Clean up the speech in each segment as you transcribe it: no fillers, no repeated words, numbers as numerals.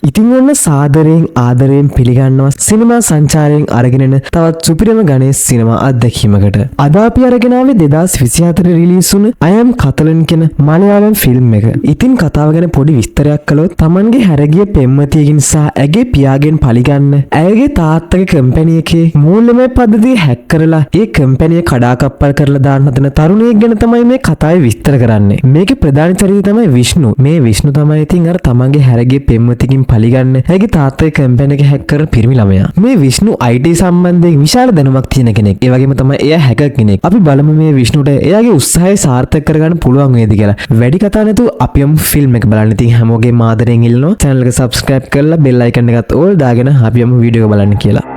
ඉතින් ඔන්න සාදරයෙන් ආදරයෙන් පිළිගන්නවා සිනමා සංචාරයෙන් අරගෙන එන තවත් සුපිරිම ගණයේ සිනමා අත්දැකීමකට. අද අපි අරගෙන ආවේ 2024 රිලීස් වුණ I Am Kathalan කියන මලයාලම් ෆිල්ම් එක. ඉතින් කතාව ගැන පොඩි විස්තරයක් කළොත්, තමන්ගේ හැරගිය පෙම්වතියකින් සහ ඇගේ පියාගෙන් පලිගන්න ඇයගේ තාත්තගේ කම්පැනි එකේ මූල්‍යමය පද්ධතිය හැක් කරලා ඒ කම්පැනිය කඩාකප්පල් කරලා දාන්න හදන තරුණයෙක් ගැන තමයි මේ කතාවේ විස්තර කරන්නේ. මේකේ ප්‍රධාන චරිතය තමයි විෂ්ණු. මේ විෂ්ණු තමයි ඉතින් අර තමන්ගේ හැරගිය පෙම්වතියකින් පලිගන්න ඇගේ තාත්තගේ කම්පැනි එක හැක් කරන පිරිමි ළමයා. මේ විෂ්ණු IT සම්බන්ධයෙන් විශාල දැනුමක් තියෙන කෙනෙක්. ඒ වගේම තමයි එයා හැකර් කෙනෙක්. අපි බලමු මේ විෂ්ණුට එයාගේ උත්සාහය සාර්ථක කරගන්න පුළුවන් වේද කියලා. වැඩි කතා නැතුව අපි යමු ෆිල්ම් එක බලන්න. ඉතින් හැමෝගෙම ආදරයෙන් ඉල්ලනවා චැනල් එක සබ්ස්ක්‍රයිබ් කරලා බෙල් අයිකන් එකත් ඕල් දාගෙන අපි යමු වීඩියෝ එක බලන්න කියලා.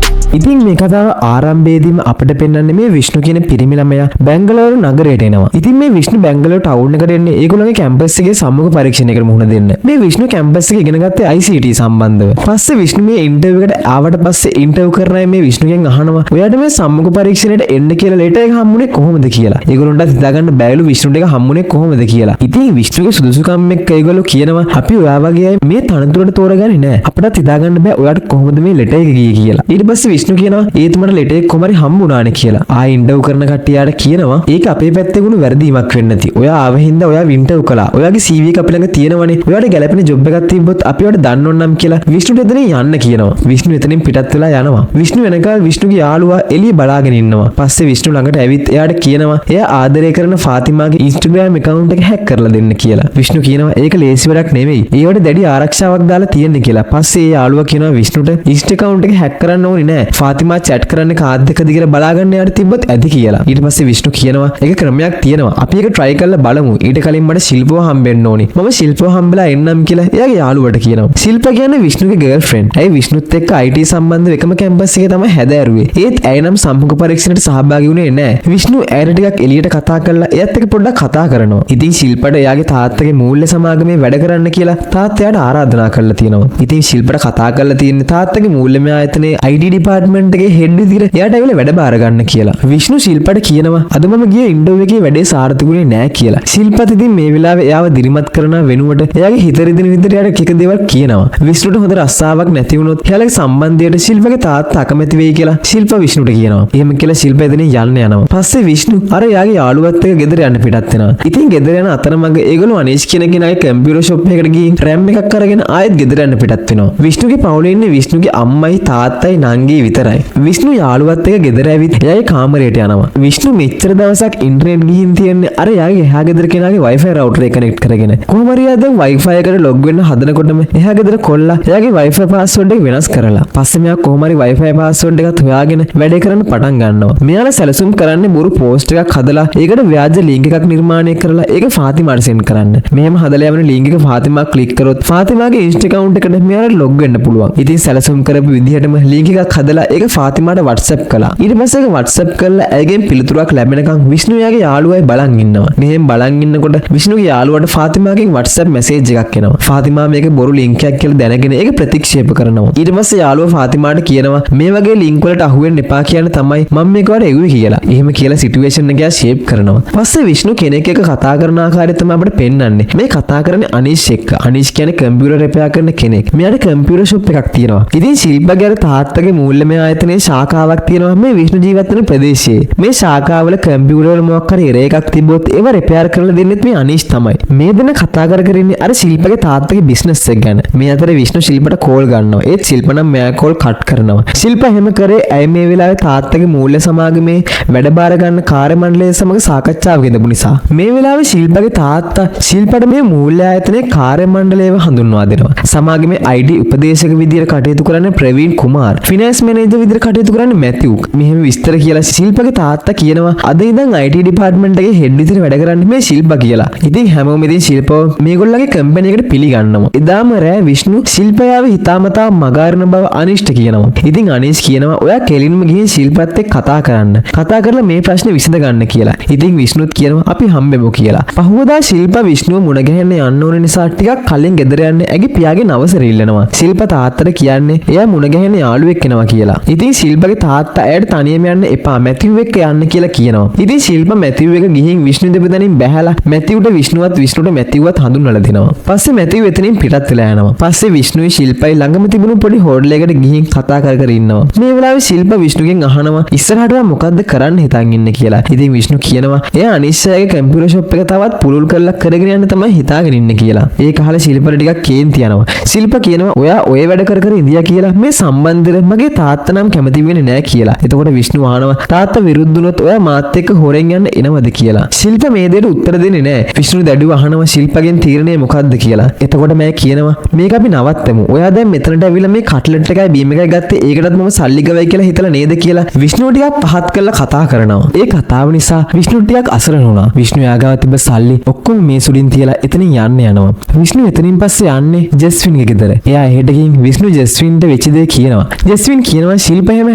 ඉතින් මේ කතාව ආරම්භයේදීම අපිට පෙන්වන්නේ මේ විෂ්ණු කියන පිරිමි ළමයා බැංගලෝරු නගරයට එනවා. ඉතින් මේ විෂ්ණු බැංගලෝරු ටවුන් එකට එන්නේ ඒගොල්ලන්ගේ කැම්පස් එකේ සම්මුඛ පරීක්ෂණයකට මුහුණ දෙන්න. මේ විෂ්ණු කැම්පස් එකේ ඉගෙන ගත්තේ ICT සම්බන්ධව. පස්සේ විෂ්ණු මේ ඉන්ටර්විව් එකට ආවට පස්සේ ඉන්ටර්විව් කරන අය මේ විෂ්ණුගෙන් අහනවා, ඔයාට මේ සම්මුඛ පරීක්ෂණයට එන්න කියලා ලෙටර් එක හම්බුනේ කොහොමද කියලා. ඒගොල්ලන්ට හිතාගන්න බැරිලු විෂ්ණුට එක හම්බුනේ කොහොමද කියලා. ඉතින් විෂ්ණුගේ සුදුසුකම් එක්ක ඒගොල්ලෝ කියනවා, අපි ඔයා වගේ අය මේ තනතුරට තෝරගන්නේ නෑ. අපිටත් හිතාගන්න බෑ ඔයාට කොහොමද මේ ලෙටර් එක ගියේ කියලා. ඊට පස්සේ විෂ්ණු කියනවා, ඒත් මට ලෙටර් එක කොහමරි හම්බුණානේ කියලා. ආයෙ ඉන්ටර්විව් කරන කට්ටියට කියනවා, ඒක අපේ පැත්තේ වුණු වැරදීමක් වෙන්න ඇති. ඔයා ආව හින්දා ඔයා ඉන්ටර්විව් කළා. ඔයාගේ CV එක අපි ළඟ තියෙනවනේ. ඔයාට ගැළපෙන ජොබ් එකක් තිබ්බොත් අපි ඔයාට දන්න ඕන නම් කියලා විෂ්ණුට එතනින් යන්න කියනවා. විෂ්ණු එතනින් පිටත් වෙලා යනවා. විෂ්ණු වෙනකල් විෂ්ණුගේ යාළුවා එළිය බලාගෙන ඉන්නවා. පස්සේ විෂ්ණු ළඟට ඇවිත් එයාට කියනවා, එයා ආදරය කරන ෆාතිමාගේ Instagram account එක හැක් කරලා දෙන්න කියලා. විෂ්ණු කියනවා, ඒක ලේසි වැඩක් නෙවෙයි. ඒවට දැඩි ආරක්ෂාවක් දාලා තියෙන්නේ කියලා. පස්සේ ඒ යාළුවා කියනවා විෂ්ණුට Insta account එක හැක් කරන්න ඕනේ නෑ. ෆාතිමා චැට් කරන්නේ කාත් එක්කද කියලා බලාගන්න එයාට තිබ්බොත් ඇති කියලා. ඊට පස්සේ විෂ්ණු කියනවා, ඒක ක්‍රමයක් තියෙනවා. අපි ඒක try කරලා බලමු. ඊට කලින් මට ශිල්පව හම්බෙන්න ඕනි. මම ශිල්පව හම්බෙලා එන්නම් කියලා එයාගේ යාළුවට කියනවා. ශිල්ප කියන්නේ විෂ්ණුගේ ගර්ල්ෆ්‍රෙන්ඩ්. ඇයි විෂ්ණුත් එක්ක IT සම්බන්ධව එකම කැම්පස් එකේ තමයි හැදෑරුවේ. ඒත් ඇය නම් සම්මුඛ පරීක්ෂණයට සහභාගී වුණේ නෑ. විෂ්ණු ඇයට ටිකක් එළියට කතා කරලා එයත් එක්ක පොඩ්ඩක් කතා කරනවා. ඉතින් ශිල්පට එයාගේ තාත්තගේ මූල්‍ය සමාගමේ වැඩ කරන්න කියලා තාත්තා එයාට ආරාධනා කරලා තියෙනවා. ඉතින් ශිල්පට කතා කරලා තියෙන්නේ තාත්තගේ මූල්‍යමය ආයතනයේ IT department එකේ හෙඩ් විදිහට එයාට ඇවිල්ලා වැඩ බාර ගන්න කියලා. විෂ්ණු ශිල්පට කියනවා, අද මම ගිය ඉන්ටර්විව් එකේ වැඩේ සාර්ථක වුණේ නෑ කියලා. ශිල්පත් ඉතින් මේ වෙලාවේ එයාව දිරිමත් කරන වෙනුවට එයාගේ හිත රිදෙන විදිහට එයාට එක දේවල් කියනවා. විෂ්ණුට හොඳ රස්සාවක් නැති වුණොත් එයාලගේ සම්බන්ධයට ශිල්පගේ තාත්තා අකමැති වෙයි කියලා ශිල්ප විෂ්ණුට කියනවා. එහෙම කියලා ශිල්ප එතනින් යන්න යනවා. පස්සේ විෂ්ණු අර එයාගේ යාළුවත් එක්ක ගෙදර යන්න පිටත් වෙනවා. ඉතින් ගෙදර යන අතරමඟ ඒගොල්ලෝ අනීෂ් කියන කෙනාගේ කම්පියුටර් ෂොප් එකකට ගිහින් රැම් එකක් අරගෙන ආයෙත් ගෙදර යන්න පිටත් වෙනවා. විෂ්ණුගේ පවුලේ ඉන්නේ විෂ්ණුගේ අම්මයි තාත්තයි නංගියි විතරයි. විෂ්ණු යාළුවත් එක්ක ගෙදර ඇවිත් එයාගේ කාමරයට යනවා. විෂ්ණු මෙච්චර දවසක් ඉන්ටර්නෙට් ගිහින් තියෙන්නේ අර එයාගේ එහා ගෙදර කෙනාගේ Wi-Fi router එක කනෙක්ට් කරගෙන. කොහොම හරි එයා දැන් Wi-Fi එකට ලොග් වෙන්න හදනකොටම එහා ගෙදර කොල්ලා එයාගේ Wi-Fi password එක වෙනස් කරලා. පස්සේ මෙයා කොහොම හරි Wi-Fi password එකත් හොයාගෙන වැඩේ කරන්න පටන් ගන්නවා. මෙයාලා සැලසුම් කරන්නේ බොරු පෝස්ට් එකක් හදලා ඒකට ව්‍යාජ ලින්ක් එකක් නිර්මාණය කරලා ඒක ෆාතිමාට සෙන්ඩ් කරන්න. මෙහෙම හදලා යවන ලින්ක් එක ෆාතිමා ක්ලික් කරොත් ෆාතිමාගේ Insta account එකට මෙයාලට ලොග් වෙන්න පුළුවන්. ඉතින් සැලසුම් කරපු විදිහටම ලින්ක් එකක් හදලා ඒක ෆාතිමාට WhatsApp කළා. ඊට පස්සේ ඒක WhatsApp කරලා ඇයගෙන් පිළිතුරක් ලැබෙනකන් විෂ්ණු එයාගේ යාළුවයි බලන් ඉන්නවා. මෙහෙම බලන් ඉන්නකොට විෂ්ණුගේ යාළුවාට ෆාතිමාගෙන් WhatsApp message එකක් එනවා. ෆාතිමා මේක බොරු ලින්ක් එකක් කියලා දැනගෙන ඒක ප්‍රතික්ෂේප කරනවා. ඊට පස්සේ යාළුවා ෆාතිමාට කියනවා, මේ වගේ ලින්ක් වලට අහු වෙන්න එපා කියන තමයි මම මේක ඔයාලට එව්වේ කියලා. එහෙම කියලා සිටුේෂන් එක ෂේප් කරනවා. පස්සේ විෂ්ණු කෙනෙක් එක්ක කතා කරන ආකාරය තමයි අපිට පෙන්වන්නේ. මේ කතා කරන්නේ අනීෂ් එක්ක. අනීෂ් කියන්නේ කම්පියුටර් රිපෙයාර් කරන කෙනෙක්. මෙයාට කම්පියුටර් ෂොප් එකක් තියෙනවා. ඉතින් ශිල්පගේ අර තාත්තගේ මූල්‍යමය ආයතනයේ ශාඛාවක් තියෙනවා මේ විෂ්ණු ජීවත් වෙන ප්‍රදේශයේ. මේ ශාඛාවල කම්පියුටර් වල මොකක් හරි එරර් එකක් තිබ්බොත් ඒව රිපෙයාර් කරලා දෙන්නෙත් මේ අනීෂ් තමයි. මේ දෙන කතා කර කර ඉන්නේ අර ශිල්පගේ තාත්තගේ බිස්නස් එක ගැන. මේ අතරේ විෂ්ණු ශිල්පට කෝල් ගන්නවා. ඒත් ශිල්ප නම් මෙයා කෝල් කට් කරනවා. ශිල්ප එහෙම කරේ ඇයි මේ වෙලාවේ තාත්තගේ මූල්‍ය සමාගමේ වැඩ බාර ගන්න කාර්ය මණ්ඩලය සමග සාකච්ඡාවක ඉඳපු නිසා. මේ වෙලාවේ ශිල්පගේ තාත්තා ශිල්පට මේ මූල්‍ය ආයතනයේ කාර්ය මණ්ඩලයව හඳුන්වා දෙනවා. සමාගමේ ID උපදේශක විදියට කටයුතු කරන Praveen Kumar, finance manager manager විදිහට කටයුතු කරන්නේ මැතිව්. මෙහෙම විස්තර කියලා ශිල්පගේ තාත්තා කියනවා අද ඉඳන් IT department එකේ හෙඩ් විදිහට වැඩ කරන්නේ මේ ශිල්පා කියලා. ඉතින් හැමෝම ඉතින් ශිල්පව මේගොල්ලන්ගේ කම්පැනි එකට පිළිගන්නවා. එදාම රෑ විෂ්ණු ශිල්පයාව හිතාමතා මගහරින බව අනිෂ්ට කියනවා. ඉතින් අනීෂ් කියනවා ඔයා කෙලින්ම ගිහින් ශිල්පත් එක්ක කතා කරන්න. කතා කරලා මේ ප්‍රශ්නේ විසඳ ගන්න කියලා. ඉතින් විෂ්ණුත් කියනවා අපි හම්බෙමු කියලා. පහුවදා ශිල්පා විෂ්ණුව මුණ ගැහෙන්න යන්න ඕන නිසා ටිකක් කලින් ගෙදර යන්න ඇගේ පියාගෙන් අවසර ඉල්ලනවා. ශිල්පා තාත්තට කියන්නේ එයා මුණ ගැහෙන්න යාළුවෙක් එනවා කියලා. ඉතින් ශිල්පගේ තාත්තා ඇයට තනියම යන්න එපා මැතිව් එක්ක යන්න කියලා කියනවා. ඉතින් ශිල්පා මැතිව් එක ගිහින් විෂ්ණු දෙපදනින් බැහැලා මැතිව්ට විෂ්ණුවත් විෂ්ණුට මැතිව්වත් හඳුන්වලා දෙනවා. පස්සේ මැතිව් එතනින් පිටත් වෙලා යනවා. පස්සේ විෂ්ණුයි ශිල්පයි ළඟම තිබුණු පොඩි හෝටල් එකකට ගිහින් කතා කර කර ඉන්නවා. මේ වෙලාවේ ශිල්පා විෂ්ණුගෙන් අහනවා ඉස්සරහට ඔයා මොකද්ද කරන්න හිතන් ඉන්නේ කියලා. ඉතින් විෂ්ණු කියනවා එයා අනිශ්චයගේ කම්පියුටර් ෂොප් එක තවත් පුළුල් කරලා කරගෙන යන්න තමයි හිතාගෙන ඉන්නේ කියලා. ඒක අහලා ශිල්පට ටිකක් කේන්ති යනවා. ශිල්පා කියනවා ඔයා ඔය වැඩ කර කර ඉඳියා කියලා මේ සම්බන්ධෙට මගේ තාත්තා නම් කැමති වෙන්නේ නෑ කියලා. එතකොට විෂ්ණු අහනවා තාත්තා විරුද්ධ වුණොත් ඔයා මාත් එක්ක හොරෙන් යන්න එනවද කියලා. ශිල්පා මේ දෙයට උත්තර දෙන්නේ නෑ. විෂ්ණු දැඩිව අහනවා ශිල්පගෙන් තීරණය මොකද්ද කියලා. එතකොට මම කියනවා මේක අපි නවත්තමු. ඔයා දැන් මෙතනට ඇවිල්ලා මේ කට්ලට් එකයි බීම් එකයි ගත්තේ ඒකටත් මම සල්ලි ගවයි කියලා හිතලා නේද කියලා විෂ්ණු ටිකක් පහත් කරලා කතා කරනවා. ඒ කතාව නිසා විෂ්ණු ටිකක් අසරණ වුණා. විෂ්ණු යාගාව තිබ්බ සල්ලි ඔක්කොම මේ සුලින් තියලා එතනින් යන්න යනවා. විෂ්ණු එතනින් පස්සේ යන්නේ ජෙස්වින්ගේ ගෙදර. එයා එහෙට ගිහින් විෂ්ණු ජෙස්වින්ට වෙච්ච දේ කියනවා. ජෙස්වින් කියනවා ශිල්ප එහෙම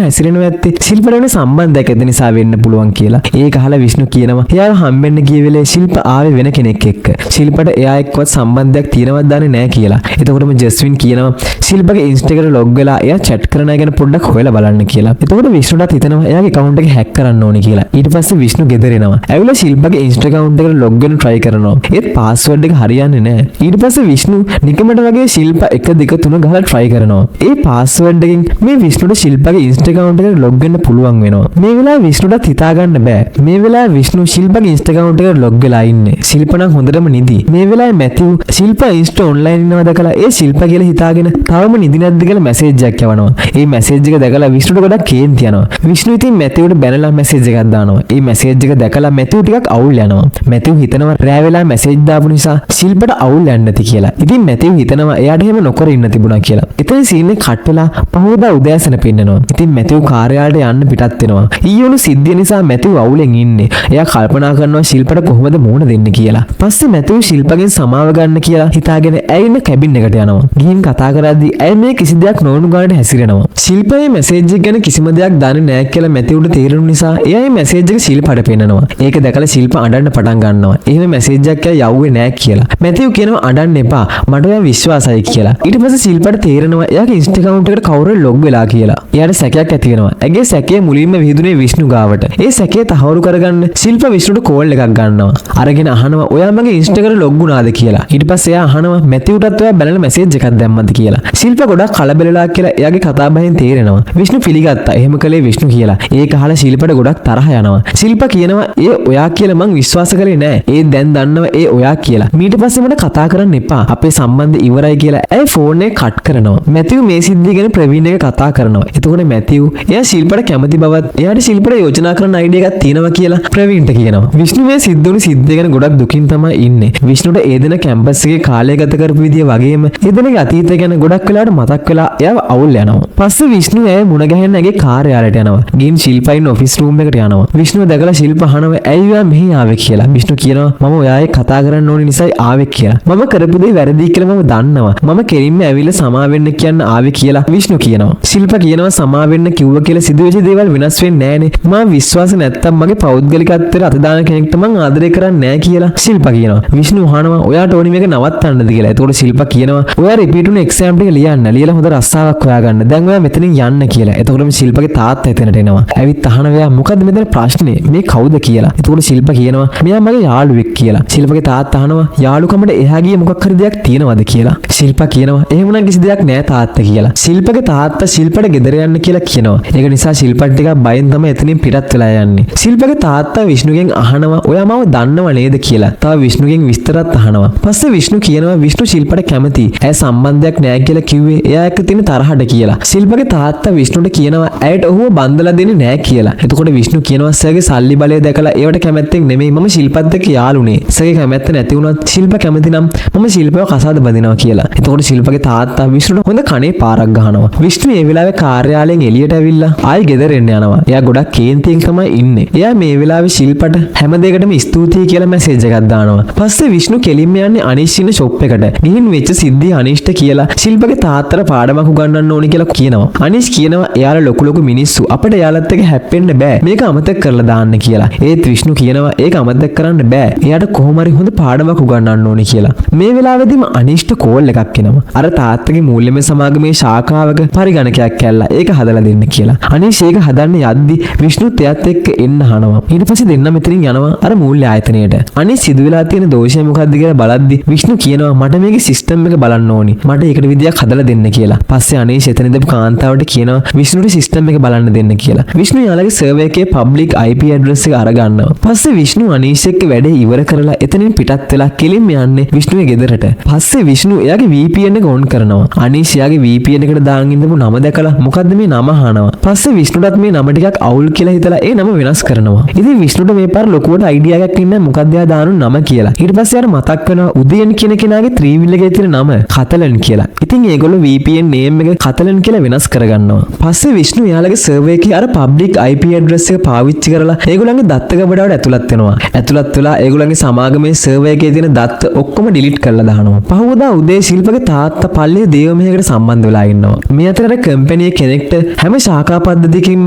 හැසිරෙනවා ඇත්තේ ශිල්පට වෙන සම්බන්ධයක් ඇති නිසා වෙන්න පුළුවන් කියලා. ඒක අහලා විෂ්ණු කියනවා එයාව හම්බෙන්න ගිය වෙලේ ශිල්ප ආවේ වෙන කෙනෙක් එක්ක. ශිල්පට එයා එක්කවත් සම්බන්ධයක් තියෙනවද දන්නේ නැහැ කියලා. එතකොටම ජෙස්වින් කියනවා ශිල්පගේ ඉන්ස්ටා එකට ලොග් වෙලා එයා චැට් කරන අය ගැන පොඩ්ඩක් හොයලා බලන්න කියලා. එතකොට විෂ්ණුටත් හිතෙනවා එයාගේ ඇකවුන්ට් එක හැක් කරන්න ඕනේ කියලා. ඊට පස්සේ විෂ්ණු ගෙදර එනවා. ඇවිල්ලා ශිල්පගේ ඉන්ස්ටා ඇකවුන්ට් එකට ලොග් වෙන්න try කරනවා. ඒත් පාස්වර්ඩ් එක හරියන්නේ නැහැ. ඊට පස්සේ විෂ්ණු නිකමට වගේ ශිල්පා 1 2 3 ගහලා try කරනවා. ඒ පාස්වර්ඩ් එකෙන් මේ විෂ්ණුට ශිල්පගේ ඉන්ස්ටා ඇකවුන්ට් එකට ලොග් වෙන්න පුළුවන් වෙනවා. මේ වෙලාවේ විෂ්ණුටත් හිතා ගන්න බෑ. මේ වෙලාවේ විෂ්ණු ශිල්පගේ ඉන්ස්ටා ඇකවුන්ට් එකට ලොග් වෙලා ඉන්නේ. ශිල්ප නම් හොඳටම නිදි. මේ වෙලාවේ මැතිව් ශිල්පා ඉන්ස්ටා ඔන්ලයින් ඉන්නවා දැකලා ඒ ශිල්පා කියලා හිතාගෙන තවම නිදි නැද්ද කියලා මැසේජ් එකක් යවනවා. ඒ මැසේජ් එක දැකලා විෂ්ණුට ගොඩක් කේන්ති යනවා. විෂ්ණු ඉතින් මැතිව්ට බැනලා මැසේජ් එකක් දානවා. ඒ මැසේජ් එක දැකලා මැතිව් ටිකක් අවුල් යනවා. මැතිව් හිතනවා රෑ වෙලා මැසේජ් දාපු නිසා ශිල්පට අවුල් යන්න නැති කියලා. ඉතින් මැතිව් හිතනවා එයාට එහෙම නොකර ඉන්න තිබුණා කියලා. එතන සීන් එක කට් වෙලා පහවදා උදෑසන පෙන්නනවා. ඉතින් මැතිව් කාර්යාලයට යන්න පිටත් වෙනවා. ඊයේ වුණු සිද්ධිය නිසා මැතිව් අවුලෙන් ඉන්නේ. එයා කල්පනා කරනවා ශිල්පට කොහොමද මුහුණ දෙන්නේ කියලා. පස්සේ මැතිව් ශිල්පගෙන් සමාව ගන්න කියලා හිතාගෙන ඇය ඉන්න කැබින් එකට යනවා. ගිහින් කතා කරද්දී ඇය මේ කිසි දෙයක් නොවුණු ගානට හැසිරෙනවා. ශිල්පයේ මැසේජ් එක ගැන කිසිම දෙයක් දන්නේ නැහැ කියලා මැතිව්ට තේරුණු නිසා එයා මේ මැසේජ් එක ශිල්පට පෙන්නනවා. ඒක දැකලා ශිල්ප අඬන්න පටන් ගන්නවා. එහෙම මැසේජ් එකක් එයා යව්වේ නැහැ කියලා. මැතිව් කියනවා අඬන්න එපා. මට ඔයා විශ්වාසයි කියලා. ඊට පස්සේ ශිල්පට තේරෙනවා එයාගේ ඉන්ස්ටා ඇකවුන්ට් එකට කවුරු හරි ලොග් වෙලා කියලා. එයාට සැකයක් ඇති වෙනවා. ඇගේ සැකය මුලින්ම විහිදුනේ විෂ්ණු ගාවට. ඒ සැකය තහවුරු කරගන්න ශිල්ප විෂ්ණුට කෝල් එකක් ගන්නවා. අරගෙන අහනවා ඔයා මගේ ඉන්ස්ටා එකට ලොග් වුණාද කියලා. ඊට පස්සේ එයා අහනවා මැතිව්ටත් ඔයා බැනලා මැසේජ් එකක් දැම්මද කියලා. ශිල්ප ගොඩක් කලබලලා කියලා එයාගේ කතා බහෙන් තේරෙනවා. විෂ්ණු පිළිගත්තා. එහෙම කළේ විෂ්ණු කියලා. ඒක අහලා ශිල්පට ගොඩක් තරහ යනවා. ශිල්ප කියනවා ඒ ඔයා කියලා මං විශ්වාස කළේ නෑ. ඒ දැන් දන්නවා ඒ ඔයා කියලා. මීට පස්සේ මට කතා කරන්න එපා. අපේ සම්බන්ධය ඉවරයි කියලා ඇය ෆෝන් එක කට් කරනවා. මැතිව් මේ සිද්ධිය ගැන ප්‍රවීන් එක්ක කතා කරනවා. එතකොට මැතිව් එයා ශිල්පට කැමති බවත් එයාට ශිල්පට යෝජනා කරන්න අයිඩියා එකක් තියෙනවා කියලා ප්‍රවීන්ට කියනවා. විෂ්ණු මේ සිද්ධ වුණු සිද්ධිය ගැන ගොඩක් දුකින් තමයි ඉන්නේ. විෂ්ණුට ඒ දින කැම්පස් එකේ කාලය ගත කරපු විදිය වගේම ඒ දිනගේ අතීතය ගැන ගොඩක් වෙලාවට මතක් වෙලා එයාව අවුල් යනවා. පස්සේ විෂ්ණු ඇය මුණ ගැහෙන්න ඇගේ කාර්යාලයට යනවා. ගිහින් ශිල්පා ඉන්න ඔෆිස් රූම් එකට යනවා. විෂ්ණු දැකලා ශිල්පා අහනවා ඇයි ඔයා මෙහි ආවේ කියලා. විෂ්ණු කියනවා මම ඔයා එක්ක කතා කරන්න ඕනි නිසායි ආවේ කියලා. මම කරපු දේ වැරදි කියලා මම දන්නවා. මම කෙලින්ම ඇවිල්ලා සමා වෙන්න කියන්න ආවේ කියලා විෂ්ණු කියනවා. ශිල්පා කියනවා සමා වෙන්න කිව්ව කියලා සිදුවෙච්ච දේවල් වෙනස් වෙන්නේ නෑනේ. මා විශ්වාස නැත්තම් මගේ පෞද්ගලිකත්වයට අත දාන කෙනෙක්ට මං ආදරය කරන්නේ නෑ කියලා ශිල්පා කියනවා. විෂ්ණු අහනවා ඔයාට ඕනි මේක නවත්තන්නද කියලා. එතකොට ශිල්පා කියනවා ඔයා රිපීට් වුණ එක්සෑම් ටික ලියන්න. ලියලා හොඳ රස්සාවක් හොයාගන්න. දැන් ඔයා මෙතනින් යන්න කියලා. එතකොටම ශිල්පගේ තාත්තා එතනට එනවා. ඇවිත් අහනවා එයා මොකද්ද මෙතන ප්‍රශ්නේ? මේ කවුද කියලා. එතකොට ශිල්පා කියනවා මෙයා මගේ යාළුවෙක් කියලා. ශිල්පගේ තාත්තා අහනවා යාළුකමට එහා ගියේ මොකක් හරි දෙයක් තියෙනවද කියලා. ශිල්පා කියනවා එහෙමනම් කිසි දෙයක් නෑ තාත්තා කියලා. ශිල්පගේ තාත්තා ශිල්පට ගෙදර යන්න කියලා කියනවා. ඒක නිසා ශිල්පට ටිකක් බයෙන් තමයි එතනින් පිටත් වෙලා යන්නේ. ශිල්පගේ තාත්තා විෂ්ණුගෙන් අහනවා ඔයා මාව දන්නව නේද කියලා. තව විෂ්ණුගෙන් විස්තරත් අහනවා. පස්සේ විෂ්ණු කියනවා විෂ්ණු ශිල්පට කැමති. ඇය සම්බන්ධයක් නෑ කියලා කිව්වේ එයා එක්ක තියෙන තරහට කියලා. ශිල්පගේ තාත්තා විෂ්ණුට කියනවා ඇයට ඔහුව බන්දලා දෙන්නේ නෑ කියලා. එතකොට විෂ්ණු කියනවා සර්ගේ සල්ලි බලය දැකලා ඒවට කැමැත්තෙන් නෙමෙයි මම ශිල්පත් එක්ක යාළුනේ. සර්ගේ කැමැත්ත නැති වුණත් ශිල්ප කැමති නම් මම ශිල්පව කසාද බඳිනවා කියලා. එතකොට ශිල්පගේ තාත්තා විෂ්ණුට හොඳ කනේ පාරක් ගහනවා. විෂ්ණු ඒ වෙලාවේ කාර්යාලයෙන් එළියට ඇවිල්ලා ආයි ගෙදර එන්න යනවා. එයා ගොඩක් කේන්තියෙන් තමයි ඉන්නේ. එයා මේ වෙලාවේ ශිල්පට හැම දෙයකටම ස්තුතියි කියලා මැසේජ් එකක් දානවා. පස්සේ විෂ්ණු කෙලින්ම යන්නේ අනීෂ් ඉන්න ෂොප් එකට. ගිහින් වෙච්ච සිද්ධිය අනීෂ්ට කියලා ශිල්පගේ තාත්තට පාඩමක් උගන්වන්න ඕනි කියලා කියනවා. අනීෂ් කියනවා එයාලා ලොකු ලොකු මිනිස්සු, අපිට එයාලත් එක්ක හැප්පෙන්න බෑ. මේක අමතක කරලා දාන්න කියලා. ඒත් විෂ්ණු කියනවා ඒක අමතක කරන්න බෑ. එයාට කොහොම හරි හොඳ පාඩමක් උගන්වන්න ඕනි කියලා. මේ වෙලාවේදීම අනීෂ්ට කෝල් එකක් එනවා. අර තාත්තගේ මූල්‍යමය සමාගමේ ශාඛාවක පරිගණකයක් කැල්ලා ඒක හදලා දෙන්න කියලා. අනීෂ් ඒක හදන්න යද්දි විෂ්ණුත් එයාත් එක්ක එන්න අහනවා. ඊට පස්සේ දෙන්න මෙතනින් යනවා අර මූල්‍ය ආයතනයට. අනීෂ් සිදු වෙලා තියෙන දෝෂය මොකද්ද කියලා බලද්දි විෂ්ණු කියනවා මට මේකේ සිස්ටම් එක බලන්න ඕනි. මට ඒකට විදියක් හදලා දෙන්න කියලා. පස්සේ අනීෂ් එතන ඉඳපු කාන්තාවට කියනවා විෂ්ණුට සිස්ටම් එක බලන්න දෙන්න කියලා. විෂ්ණු යාළගේ සර්වර් එකේ පබ්ලික් IP address එක අරගන්නවා. පස්සේ විෂ්ණු අනීෂ් එක්ක වැඩේ ඉවර කරලා එතනින් පිටත් වෙලා කෙලින්ම යන්නේ විෂ්ණුගේ ගෙදරට. පස්සේ විෂ්ණු එයාගේ VPN එක ඔන් කරනවා. අනීෂ් එයාගේ VPN එකට දාන් ඉඳපු නම දැකලා මොකද්ද මේ නම අහනවා. පස්සේ විෂ්ණුටත් මේ නම ටිකක් අවුල් කියලා හිතලා ඒ නම වෙනස් කරනවා. ඉතින් විෂ්ණුට මේ පාර ලොකුවට අයිඩියා එකක් ඉන්නේ මොකද්ද එයා දානු නම කියලා. ඊට පස්සේ එයාට මතක් වෙනවා උදයන් කියන කෙනාගේ ත්‍රිවිල් එකේ තියෙන නම කතලන් කියලා. ඉතින් ඒගොල්ලෝ VPN name එක කතලන් කියලා වෙනස් කරගන්නවා. පස්සේ විෂ්ණු එයාලගේ සර්වර් එකේ අර පබ්ලික් IP address එක පාවිච්චි කරලා ඒගොල්ලන්ගේ දත්ත ගබඩාවට ඇතුළත් වෙනවා. ඇතුළත් වෙලා ඒගොල්ලන්ගේ සමාගමේ සර්වර් එකේ තියෙන දත්ත ඔක්කොම ඩිලීට් කරලා දානවා. පහුවදා උදේ ශිල්පගේ තාත්තා පල්ලියේ දේවමෙහෙකට සම්බන්ධ වෙලා ඉන්නවා. මේ අතර අර කම්පැනි කෙනෙක්ට හැම ශාඛා පද්ධතියකින්ම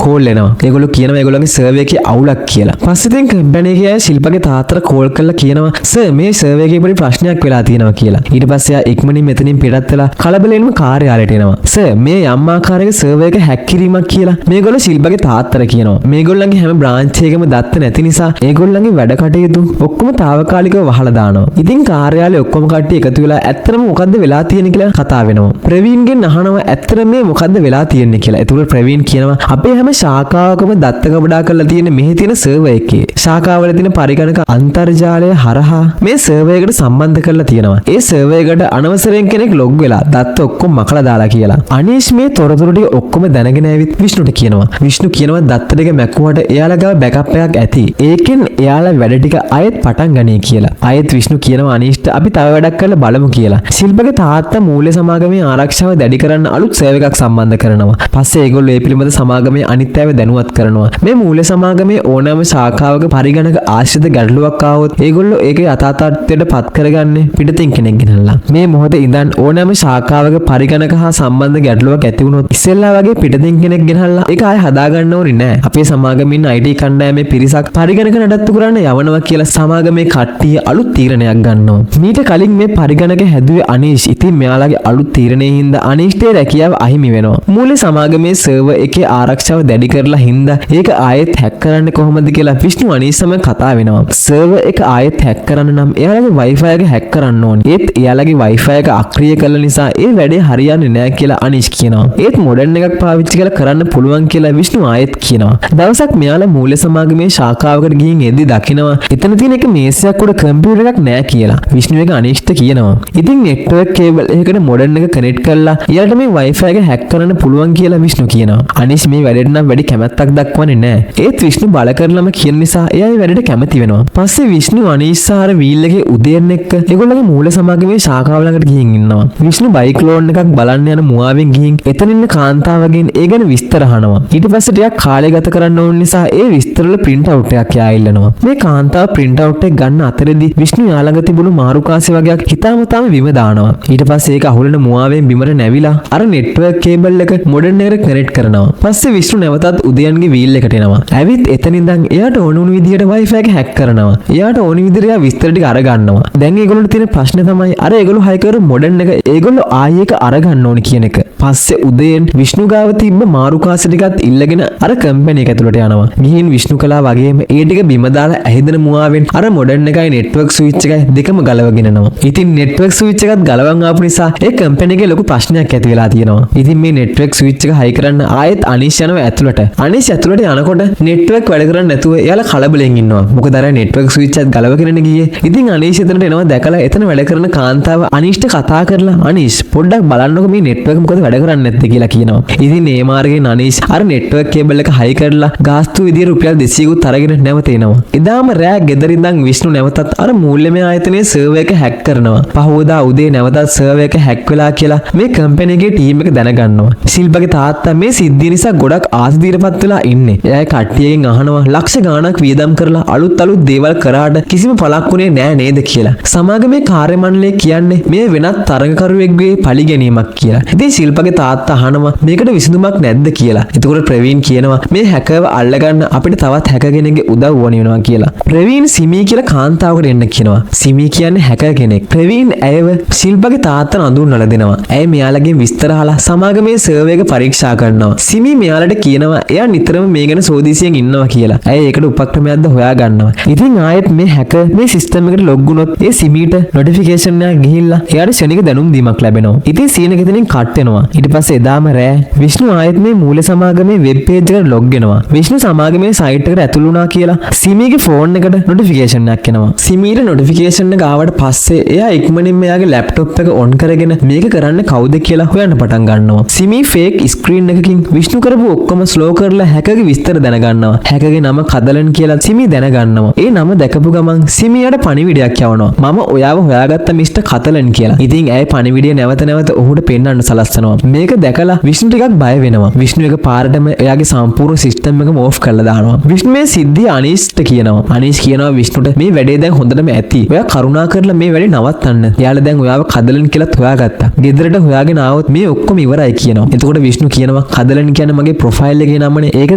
කෝල් එනවා. ඒගොල්ලෝ කියනවා ඒගොල්ලන්ගේ සර්වර් එකේ අවුලක් කියලා. පස්සේ ඉතින් කම්පැනි එකේ අය ශිල්පගේ තාත්තට කෝල් කරලා කියනවා සර් මේ සර්වර් එකේ පොඩි ප්‍රශ්නයක් වෙලා තියෙනවා කියලා. ඊට පස්සේ එයා ඉක්මනින් මෙතනින් පිටත් වෙලා කලබලෙන්ම කාර්යාලයට එනවා. සර් මේ යම් ආකාරයක සර්වර් එක හැක් කිරීමක් කියලා මේගොල්ලෝ ශිල්පගේ තාත්තට කියනවා. මේගොල්ලන්ගේ හැම බ්‍රාන්ච් එකකම දත්ත නැති නිසා ඒගොල්ලන්ගේ වැඩ කටයුතු ඔක්කොම තාවකාලිකව වහලා දානවා. ඉතින් කාර්යාලයේ ඔක්කොම කට්ටිය එකතු වෙලා ඇත්තටම මොකද්ද වෙලා තියෙන්නේ කියලා කතා වෙනවා. ප්‍රවීන්ගෙන් අහනවා ඇත්තටම මේ මොකද්ද වෙලා තියෙන්නේ කියලා. එතකොට ප්‍රවීන් කියනවා අපේ හැම ශාඛාවකම දත්ත ගබඩා කරලා තියෙන මෙහි තියෙන සර්වර් එකේ ශාඛාවල තියෙන පරිගණක අන්තර්ජාලය හරහා මේ සර්වර් එකට සම්බන්ධ කරලා තියෙනවා. ඒ සර්වර් එකට අනවසරයෙන් කෙනෙක් ලොග් වෙලා දත්ත ඔක්කොම මකලා දාලා කියලා. අනීෂ් මේ තොරතුරු ටික ඔක්කොම දැනගෙන ඇවිත් විෂ්ණුට කියනවා. විෂ්ණු කියනවා දත්ත ටික මැකුවට එයාලා ගාව බෑකප් එකක් ඇති. ඒකෙන් එයාලා වැඩ ටික ආයෙත් පටන් ගනී කියලා. ආයෙත් විෂ්ණු කියනවා අනීෂ්ට අපි තව වැඩක් කරලා බලමු කියලා. ශිල්පගේ තාත්තා මූල්‍ය සමාගමේ ආරක්ෂාව දැඩි කරන්න අලුත් සර්වර් එකක් සම්බන්ධ කරනවා. පස්සේ ඒගොල්ලෝ ඒ පිළිබඳ සමාගමේ අනිත් අයව දැනුවත් කරනවා. මේ මූල්‍ය සමාගමේ ඕනෑම ශාඛාවක පරිගණක ආශ්‍රිත ගැටලුවක් ආවොත් ඒගොල්ලෝ ඒක යථා තත්ත්වයට පත් කරගන්නේ පිටතින් කෙනෙක් ගෙනල්ලා. මේ මොහොතේ ඉඳන් ඕනෑම ශාඛාවක පරිගණක හා සම්බන්ධ ගැටලුවක් ඇති වුණොත් ඉස්සෙල්ලා වගේ පිටතින් කෙනෙක් ගෙනල්ලා ඒක ආයෙ හදාගන්න ඕනේ නෑ. අපේ සමාගමේ ඉන්න IT කණ්ඩායමේ පිරිසක් පරිගණක නඩත්තු කරන්න යවනවා කියලා සමාගමේ කට්ටිය අලුත් තීරණයක් ගන්නවා. මීට කලින් මේ පරිගණක හැදුවේ අනීෂ්. ඉතින් මෙයාලගේ අලුත් තීරණය හින්දා අනීෂ්ට රැකියාව අහිමි වෙනවා. මූල්‍ය සමාගමේ සර්වර් එකේ ආරක්ෂාව දැඩි කරලා හින්දා ඒක ආයෙත් හැක් කරන්න කොහොමද කියලා විෂ්ණු අනීෂ් සමග කතා වෙනවා. සර්වර් එක ආයෙත් හැක් කරන්න නම් එයාලගේ Wi-Fi එක හැක් කරන්න ඕනේ. ඒත් එයාලගේ Wi-Fi එක අක්‍රිය කළ නිසා ඒ වැඩේ හරියන්නේ නෑ කියලා අනීෂ් කියනවා. ඒත් මොඩර්න් එකක් පාවිච්චි කරලා කරන්න පුළුවන් කියලා විෂ්ණු ආයෙත් කියනවා. දවසක් මෙයාලා මූල්‍ය සමාගමේ ශාඛාවකට ගිහින් එද්දි දකිනවා එතන තියෙන එක මේසයක් උඩ කම්පියුටර් එකක් නෑ කියලා. විෂ්ණු එක අනීෂ්ට කියනවා. ඉතින් නෙට්වර්ක් කේබල් එකකට මොඩර්න් එක කනෙක්ට් කරලා එයාලට මේ Wi-Fi එක හැක් කරන්න පුළුවන් කියලා විෂ්ණු කියනවා. අනීෂ් මේ වැඩේට නම් වැඩි කැමැත්තක් දක්වන්නේ නෑ. ඒත් විෂ්ණු බල කරලම කියන නිසා එයා ඒ වැඩේට කැමති වෙනවා. පස්සේ විෂ්ණු අනීෂ් සහ අර වීල් එකේ උදයන් එක්ක ඒගොල්ලන්ගේ මූල්‍ය සමාගමේ ශාඛාව ළඟට ගිහින් ඉන්නවා. විෂ්ණු බයික් ලෝන් එකක් බලන්න යන මුවාවෙන් ගිහින් එතන ඉන්න කාන්තාවගෙන් ඒ ගැන විස්තර අහනවා. ඊට පස්සේ ටිකක් කාලය ගත කරන්න ඕන නිසා ඒ විස්තර වල ප්‍රින්ට් අවුට් එකක් එයා ඉල්ලනවා. මේ කාන්තාව ප්‍රින්ට් අවුට් එක ගන්න අතරේදී විෂ්ණු යා ළඟ තිබුණු මාරුකාසි වගේක් හිතාමතාම බිම දානවා. ඊට පස්සේ ඒක අහුලන මුවාවෙන් බිමට නැවිලා අර නෙට්වර්ක් කේබල් එක මොඩර්න් එකට කනෙක්ට් කරනවා. පස්සේ විෂ්ණු නැවතත් උදයන්ගේ වීල් එකට එනවා. ඇවිත් එතන ඉඳන් එයාට ඕන වුණු විදියට Wi-Fi එක හැක් කරනවා. එයාට ඕන විදියට එයා විස්තර ටික අරගන්නවා. දැන් ඒගොල්ලන්ට තියෙන ප්‍රශ්නේ තමයි අර ඒගොල්ලෝ හයි කරපු මොඩර්න් එක ඒගොල්ලෝ ආයෙ එක අරගන්න ඕන කියන එක. පස්සේ උදයන් විෂ්ණු ගාව තිබ්බ මාරුකාසි ටිකත් ඉල්ලගෙන අර කම්පැනි එක ඇතුළට යනවා. ගිහින් විෂ්ණු කළා වගේම ඒ ටික බිම දාලා ඇහිදෙන මුවාවෙන් අර මොඩර්න් එකයි නෙට්වර්ක් ස්විච් එකයි දෙකම ගලවගෙන එනවා. ඉතින් නෙට්වර්ක් ස්විච් එකත් ගලවන් ආපු නිසා ඒ කම්පැනි එකේ ලොකු ප්‍රශ්නයක් ඇති වෙලා තියෙනවා. ඉතින් මේ නෙට්වර්ක් ස්විච් එක හයි කරන්න ආයෙත් අනීෂ් යනවා ඇතුළට. අනීෂ් ඇතුළට යනකොට නෙට්වර්ක් වැඩ කරන්නේ නැතුව එයාලා කලබලෙන් ඉන්නවා. මොකද අර නෙට්වර්ක් ස්විච් එකත් ගලවගෙනනේ ගියේ. ඉතින් අනීෂ් එතනට එනවා දැකලා එතන වැඩ කරන කාන්තාව අනීෂ්ට කතා කරලා අනීෂ් පොඩ්ඩක් බලන්නකෝ මේ නෙට්වර්ක් මොකද වැඩ කරන්නේ නැත්තේ කියලා කියනවා. ඉතින් මේ මාර්ගයෙන් අනීෂ් අර නෙට්වර්ක් කේබල් එක හයි කරලා ගාස්තු විදියට රුපියල් 200කුත් අරගෙන නැවත එනවා. එදාම රෑ ගෙදර ඉඳන් විෂ්ණු නැවතත් අර මූල්‍යමය ආයතනයේ සර්වර් එක හැක් කරනවා. පහුවදා උදේ නැවතත් සර්වර් එක හැක් වෙලා කියලා මේ කම්පැනි එකේ ටීම් එක දැනගන්නවා. ශිල්පගේ තාත්තා මේ සිද්ධිය නිසා ගොඩක් ආසදිරපත් වෙලා ඉන්නේ. එයා කට්ටියගෙන් අහනවා ලක්ෂ ගාණක් වියදම් කරලා අලුත් අලුත් දේවල් කරාට කිසිම පළක් වුණේ නෑ නේද කියලා. සමාගමේ කාර්ය මණ්ඩලය කියන්නේ මේ වෙනත් තරඟකරුවෙක්ගේ පලි ගැනීමක් කියලා. ඉතින් ශිල්පගේ තාත්තා අහනවා මේකට විසඳුමක් නැද්ද කියලා. එතකොට ප්‍රවීන් කියනවා මේ හැකර්ව අල්ලගන්න අපිට තවත් හැකර් කෙනෙක්ගේ උදව් ඕනි වෙනවා කියලා. ප්‍රවීන් සිමී කියලා කාන්තාවකට එන්න කියනවා. සිමී කියන්නේ හැකර් කෙනෙක්. ප්‍රවීන් ඇයව ශිල්පගේ තාත්තා අඳුන්වලා දෙනවා. ඇය මෙයාලගෙන් විස්තර අහලා සමාගමේ සර්වර් එක පරීක්ෂා කරනවා. සිමී මෙයාලට කියනවා එයා නිතරම මේ ගැන සෝදිසියෙන් ඉන්නවා කියලා. ඇය ඒකට උපක්‍රමයක්ද හොයා ගන්නවා. ඉතින් ආයෙත් මේ හැකර් මේ සිස්ටම් එකට ලොග් වුණොත් ඒ සිමීට නොටිෆිකේෂන් එකක් ගිහිල්ලා එයාට ක්ෂණික දැනුම් දීමක් ලැබෙනවා. ඉතින් සීන් එක එතනින් කට් වෙනවා. ඊට පස්සේ එදාම රෑ විෂ්ණු ආයෙත් මේ මූල්‍ය සමාගමේ වෙබ් පේජ් එකට ලොග් වෙනවා. විෂ්ණු සමාගමේ සයිට් එකට ඇතුළු වුණා කියලා සිමීගේ ෆෝන් එකට නොටිෆිකේෂන් එකක් එනවා. සිමීට නොටිෆිකේෂන් එක ආවට පස්සේ එයා ඉක්මනින්ම එයාගේ ලැප්ටොප් එක ඔන් කරගෙන මේක කරන්න කවුද කියලා හොයන්න පටන් ගන්නවා. සිමී ෆේක් ස්ක්‍රීන් එකකින් විෂ්ණු කරපු ඔක්කොම ස්ලෝ කරලා හැකර්ගේ විස්තර දැනගන්නවා. හැකර්ගේ නම කදලන් කියලා සිමී දැනගන්නවා. ඒ නම දැකපු ගමන් සිමී යාට පණිවිඩයක් යවනවා. මම ඔයාව හොයාගත්ත මිස්ටර් කතලන් කියලා. ඉතින් ඇය පණිවිඩය නැවත නැවත ඔහුට පෙන්වන්න සලස්වනවා. මේක දැකලා විෂ්ණු ටිකක් බය වෙනවා. විෂ්ණු එක පාරටම එයාගේ සම්පූර්ණ සිස්ටම් එකම ඕෆ් කරලා දානවා. විෂ්ණු මේ සිද්ධිය අනීෂ්ට කියනවා. අනීෂ් කියනවා විෂ්ණුට මේ වැඩේ දැන් හොඳටම ඇති. ඔයා කරුණා කරලා මේ වැඩේ නවත්තන්න. එයාලා දැන් ඔයාව කදලන් කියලාත් හොයාගත්තා. ගෙදරට හොයාගෙන ආවොත් මේ ඔක්කොම ඉවරයි කියනවා. එතකොට විෂ්ණු කියනවා කදලන් කියන්නේ මගේ ප්‍රොෆයිල් එකේ නමනේ. ඒක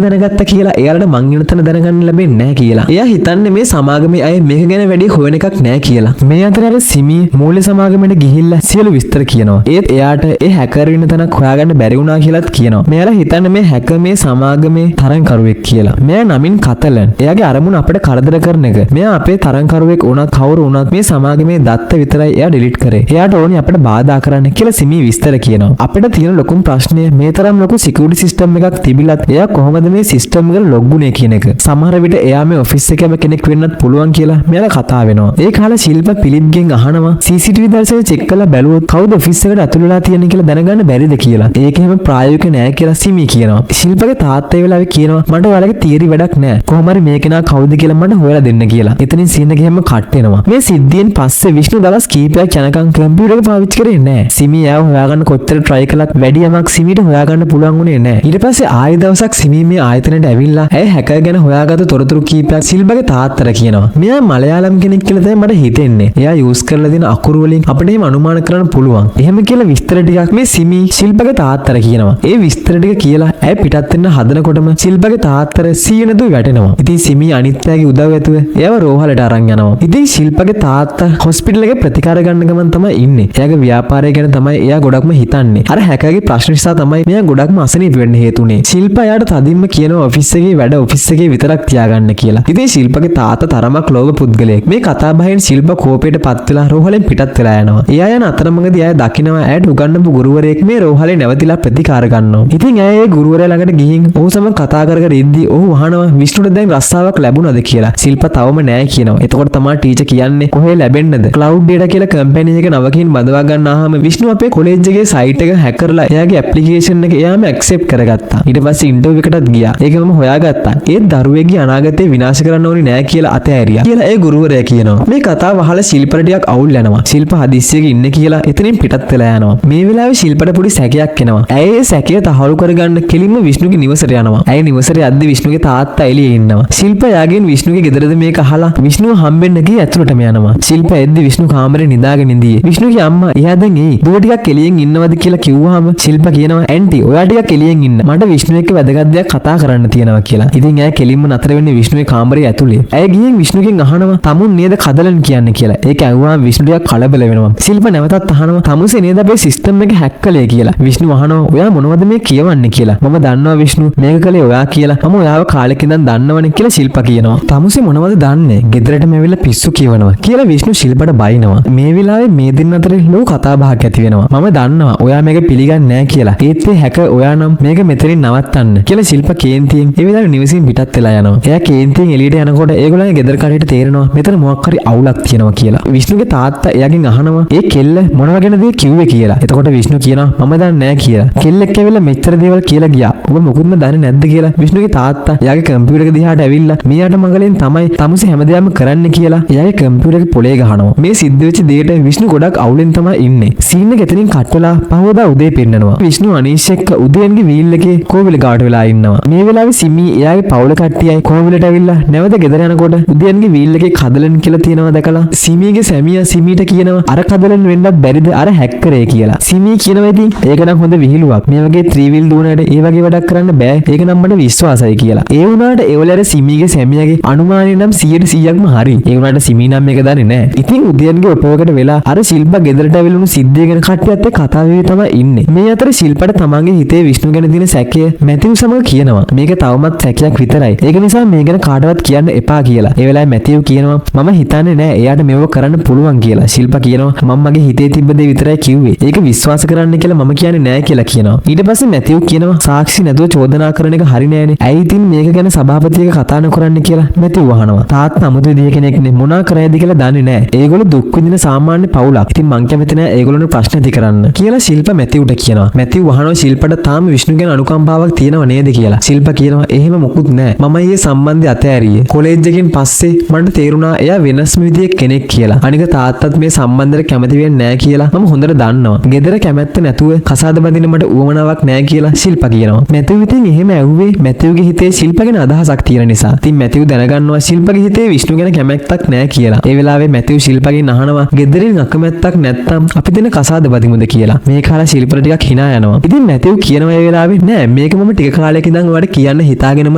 දැනගත්තා කියලා එයාලට මං ඉන්න තැන දැනගන්න ලැබෙන්නේ නැහැ කියලා. එයා හිතන්නේ මේ සමාගමේ අය මේක ගැන වැඩි හොයන එකක් නෑ කියලා. මේ අතර අර සිමී මූල්‍ය සමාගමට ගිහිල්ලා සියලු විස්තර කියනවා. ඒත් එයාට ඒ හැකර් වෙන තැනක් හොයාගන්න බැරි වුණා කියලාත් කියනවා. මෙයාලා හිතන්නේ මේ හැකර් මේ සමාගමේ තරඟකරුවෙක් කියලා. මෙයා නමින් කතලන්. එයාගේ අරමුණ අපිට කරදර කරන එක. මෙයා අපේ තරඟකරුවෙක් වුණත් කවුරු වුණත් මේ සමාගමේ දත්ත විතරයි එයා ඩිලීට් කරේ. එයාට ඕනි අපිට බාධා කරන්න කියලා සිමී විස්තර කියනවා. අපිට තියෙන ලොකුම ප්‍රශ්නය මේ තරම් ලොකු සිකියුරිටි සිස්ටම් එකක් තිබිලත් එයා කොහොමද මේ සිස්ටම් එකට ලොග් වුනේ කියන එක. සමහර විට එයා මේ ඔෆිස් එකේම කෙනෙක් වෙන්නත් පුළුවන් කියලා මෙයාලා කතා වෙනවා. ඒ කාලේ ශිල්ප පිලිප්ගෙන් අහනවා CCTV දර්ශනය චෙක් කරලා බැලුවොත් කවුද ඔෆිස් එකට ඇතුල් වෙලා තියෙන්නේ කියලා දැනගන්න බැරිද කියලා. ඒක එහෙම ප්‍රායෝගික නෑ කියලා සිමී කියනවා. ශිල්පගේ තාත්තා ඒ වෙලාවේ කියනවා මට ඔයාලගේ තියරි වැඩක් නෑ. කොහොම හරි මේ කෙනා කවුද කියලා මට හොයලා දෙන්න කියලා. එතනින් සීන් එක එහෙම කට් වෙනවා. මේ සිද්ධියෙන් පස්සේ විෂ්ණු දවස් කීපයක් යනකම් කම්පියුටර් එක පාවිච්චි කරේ නෑ. සිමී එයාව හොයාගන්න කොච්චර try කළත් වැඩි යමක් සිමීට හොයාගන්න පුළුවන් වුණේ නෑ. ඊට පස්සේ ආයෙ දවසක් සිමී මේ ආයතනයට ඇවිල්ලා ඇය හැකර් ගැන හොයාගත්තු තොරතුරු කීපයක් සිල්බගේ තාත්තට කියනවා. මෙයා මලයාලම් කෙනෙක් කියලා තමයි මට හිතෙන්නේ. එයා යූස් කරලා දෙන අකුරු වලින් අපිට එහෙම අනුමාන කරන්න පුළුවන්. එහෙම කියලා විස්තර ටිකක් මේ සිමී ශිල්පගේ තාත්තට කියනවා. ඒ විස්තර ටික කියලා ඇය පිටත් වෙන්න හදනකොටම ශිල්පගේ තාත්තට සීය නැතුව වැටෙනවා. ඉතින් සිමී අනිත් අයගේ උදව් ඇතුව එයාව රෝහලට අරන් යනවා. ඉතින් ශිල්පගේ තාත්තා හොස්පිටල් එකේ ප්‍රතිකාර ගන්න ගමන් තමයි ඉන්නේ. එයාගේ ව්‍යාපාරය ගැන තමයි එයා ගොඩක්ම හිතන්නේ. අර හැකර්ගේ ප්‍රශ්න නිසා තමයි මෙයා ගොඩක්ම අසනීප වෙන්න හේතුනේ. ශිල්පා එයාට තදින්ම කියනවා ඔෆිස් එකේ වැඩ ඔෆිස් එකේ විතරක් තියාගන්න කියලා. ඉතින් ශිල්පගේ තාත්තා තරමක් ලෝභ පුද්ගලයෙක්. මේ කතා බහෙන් ශිල්ප කෝපයට පත් වෙලා රෝහලෙන් පිටත් වෙලා යනවා. එයා යන අතරමඟදී ඇය දකිනවා ඇයට උගන්වපු ගුරුවරයෙක් මේ රෝහලේ නැවතිලා ප්‍රතිකාර ගන්නවා. ඉතින් ඇය ඒ ගුරුවරයා ළඟට ගිහින් ඔහු සමග කතා කර කර ඉද්දී ඔහු අහනවා විෂ්ණුට දැන් රස්සාවක් ලැබුණාද කියලා. ශිල්පා තවම නෑ කියනවා. එතකොට තමා ටීචර් කියන්නේ කොහේ ලැබෙන්නද? ක්ලවුඩ් ඩේටා කියලා කම්පැනි එක නවකින් බඳවා ගන්න ආවම විෂ්ණු අපේ කොලෙජ් එකේ සයිට් එක හැක් කරලා එයාගේ ඇප්ලිකේෂන් එක එයාම ඇක්සෙප්ට් කරගත්තා. ඊට පස්සේ ඉන්ටර්විව් එකටත් ගියා. ඒක මම හොයාගත්තා. ඒත් දරුවෙක්ගේ අනාගතේ විනාශ කරන්න ඕනි නෑ කියලා අතෑරියා කියලා ඒ ගුරුවරයා කියනවා. මේ කතාව අහලා ශිල්පට ටිකක් අවුල් යනවා. ශිල්ප හදිස්සියක ඉන්න කියලා එතනින් පිටත් වෙලා යනවා. මේ වෙලාවේ ශිල්පට පොඩි සැකයක් එනවා. ඇය ඒ සැකය තහවුරු කරගන්න කෙලින්ම විෂ්ණුගේ නිවසට යනවා. ඇය නිවසට යද්දි විෂ්ණුගේ තාත්තා එළියේ ඉන්නවා. ශිල්ප එයාගෙන් විෂ්ණුගේ ගෙදරද මේක අහලා විෂ්ණුව හම්බෙන්න ගිහින් ඇතුළටම යනවා. ශිල්ප එද්දි විෂ්ණු කාමරේ නිදාගෙන ඉඳියේ. විෂ්ණුගේ අම්මා එයා දැන් එයි. දුව ටිකක් එළියෙන් ඉන්නවද කියලා කිව්වහම ශිල්ප කියනවා ඇන්ටි ඔයා ටිකක් එළියෙන් ඉන්න. මට විෂ්ණු එක්ක වැදගත් දෙයක් කතා කරන්න තියෙනවා කියලා. ඉතින් ඇය කෙලින්ම නතර වෙන්නේ විෂ්ණුගේ කාමරේ ඇතුලේ. ඇය ගිහින් විෂ්ණුගෙන් අහනවා තමුන් නේද කදලන් කියන්නේ කියලා. ඒක ඇහුවාම විෂ්ණු ටිකක් කලබල වෙනවා. ශිල්ප නැවතත් අහනවා තමුසේ නේද අපේ සිස්ටම් එක හැක් කළේ කියලා. විෂ්ණු අහනවා ඔයා මොනවද මේ කියවන්නේ කියලා. මම දන්නවා විෂ්ණු මේක කළේ ඔයා කියලා. මම ඔයාව කාලෙක ඉඳන් දන්නවනේ කියලා ශිල්පා කියනවා. තමුසේ මොනවද දන්නේ? ගෙදරටම ඇවිල්ලා පිස්සු කියවනවා කියලා විෂ්ණු ශිල්පට බයිනවා. මේ වෙලාවේ මේ දෙන්න අතරේ ලොකු කතා බහක් ඇති වෙනවා. මම දන්නවා ඔයා මේක පිළිගන්නේ නෑ කියලා. ඒත් ඒ හැකර් ඔයා නම් මේක මෙතනින් නවත්තන්න කියලා ශිල්පා කේන්තියෙන් ඒ වෙලාවේ නිවසින් පිටත් වෙලා යනවා. එයා කේන්තියෙන් එළියට යනකොට ඒගොල්ලන්ගේ ගෙදර කට්ටියට තේරෙනවා මෙතන මොකක් හරි අවුලක් තියෙනවා කියලා. විෂ්ණුගේ තාත්තා එයාගෙන් අහනවා ඒ කෙල්ල මොනව ගැනද කිව්වේ කියලා. එතකොට විෂ්ණු කියනවා මම දන්නේ නෑ කියලා. කෙල්ලෙක් ඇවිල්ලා මෙච්චර දේවල් කියලා ගියා. ඔබ මොකුත්ම දන්නේ නැද්ද කියලා විෂ්ණුගේ තාත්තා එයාගේ කම්පියුටර් එක දිහාට ඇවිල්ලා මෙයාට මගලෙන් තමයි තමුසේ හැමදේම කරන්න කියලා එයාගේ කම්පියුටර් එක පොලේ ගහනවා. මේ සිද්ධ වෙච්ච දෙයට විෂ්ණු ගොඩක් අවුලෙන් තමයි ඉන්නේ. සීන් එක එතනින් කට් වෙලා පහවදා උදේ පෙන්නනවා. විෂ්ණු විෂ්ණු අනීෂ් එක්ක උදයන්ගේ වීල් එකේ කෝවිල ගාවට වෙලා ඉන්නවා. මේ වෙලාවේ සිමි එයාගේ පවුල කට්ටියයි කෝවිලට ඇවිල්ලා නැවත ගෙදර යනකොට උදයන්ගේ වීල් එකේ කදලන් කියලා තියෙනවා දැකලා සිමිගේ සැමියා සිමීට කියනවා අර කදලන් වෙන්නත් බැරිද අර හැක්කරේ කියලා. සිමී කියනවා ඉතින් ඒක නම් හොඳ විහිළුවක්. මේ වගේ ත්‍රිවිල් දුවනට ඒ වගේ වැඩක් කරන්න බෑ. ඒක නම් මට විශ්වාසයි කියලා. ඒ වුණාට ඒ වෙලාවේ සිමීගේ සැමියාගේ අනුමානය නම් 100%ක්ම හරි. ඒ වුණාට සිමී නම් මේක දන්නේ නෑ. ඉතින් උදයන්ගේ ඔටෝවකට වෙලා අර ශිල්පා ගෙදරට ඇවිල්ලුණු සිද්ධිය ගැන කට්ටියත් එක්ක කතා වෙවි තමයි ඉන්නේ. මේ අතර ශිල්පට තමන්ගේ හිතේ විෂ්ණු ගැන තියෙන සැකය මැතිව් සමග කියනවා. මේක තවමත් සැකයක් විතරයි. ඒක නිසා මේ ගැන කාටවත් කියන්න එපා කියලා. ඒ වෙලාවේ මැතිව් කියනවා මම හිතන්නේ නෑ එයාට මේව කරන්න පුළුවන් කියලා. ශිල්පා කියනවා මම මගේ හිතේ තිබ්බ දේ විතරයි කිව්වේ. ඒක විශ්වාස කරන්න කියලා මම කියන්නේ නෑ කියලා කියනවා. ඊට පස්සේ මැතිව් කියනවා සාක්ෂි නැතුව චෝදනා කරන එක හරි නෑනේ. ඇයි ඉතින් මේක ගැන සභාපති එක්ක කතා නොකරන්නේ කියලා මැතිව් අහනවා. තාත්තා අමුතු විදිය කෙනෙක්නේ මොනා කරයිද කියලා දන්නේ නෑ. ඒගොල්ලෝ දුක් විඳින සාමාන්‍ය පවුලක්. ඉතින් මං කැමති නෑ ඒගොල්ලන්ට ප්‍රශ්න ඇති කරන්න කියලා ශිල්පා මැතිව්ට කියනවා. මැතිව් අහනවා ශිල්පට තාම විෂ්ණු ගැන අනුකම්පාවක් තියෙනව නේද කියලා. ශිල්පා කියනවා එහෙම මොකුත් නෑ. මම ඊයේ සම්බන්ධය අතෑරියේ. කොලෙජ් එකෙන් පස්සේ මට තේරුණා එයා වෙනස්ම විදියේ කෙනෙක් කියලා. අනික තාත්තත් මේ සම්බන්ධයට කැමති වෙන්නේ නෑ කියලා මම හොඳට දන්නවා. ගෙදර කැමැත්ත නැතුව කසාද බඳින්න මට උවමනාවක් නෑ කියලා ශිල්පා කියනවා. මැතිව් ඉතින් එහෙම ඇහුවේ මැතිව්ගේ හිතේ ශිල්පා ගැන අදහසක් තියෙන නිසා. ඉතින් මැතිව් දැනගන්නවා ශිල්පගේ හිතේ විෂ්ණු ගැන කැමැත්තක් නෑ කියලා. ඒ වෙලාවේ මැතිව් ශිල්පගෙන් අහනවා ගෙදරින් අකමැත්තක් නැත්තම් අපි දෙන කසාද බඳිමුද කියලා. මේක අහලා ශිල්පට ටිකක් හිනා යනවා. ඉතින් මැතිව් කියනවා ඒ වෙලාවේ නෑ මේක මම ටික කාලයක ඉඳන් ඔයාලට කියන්න හිතාගෙනම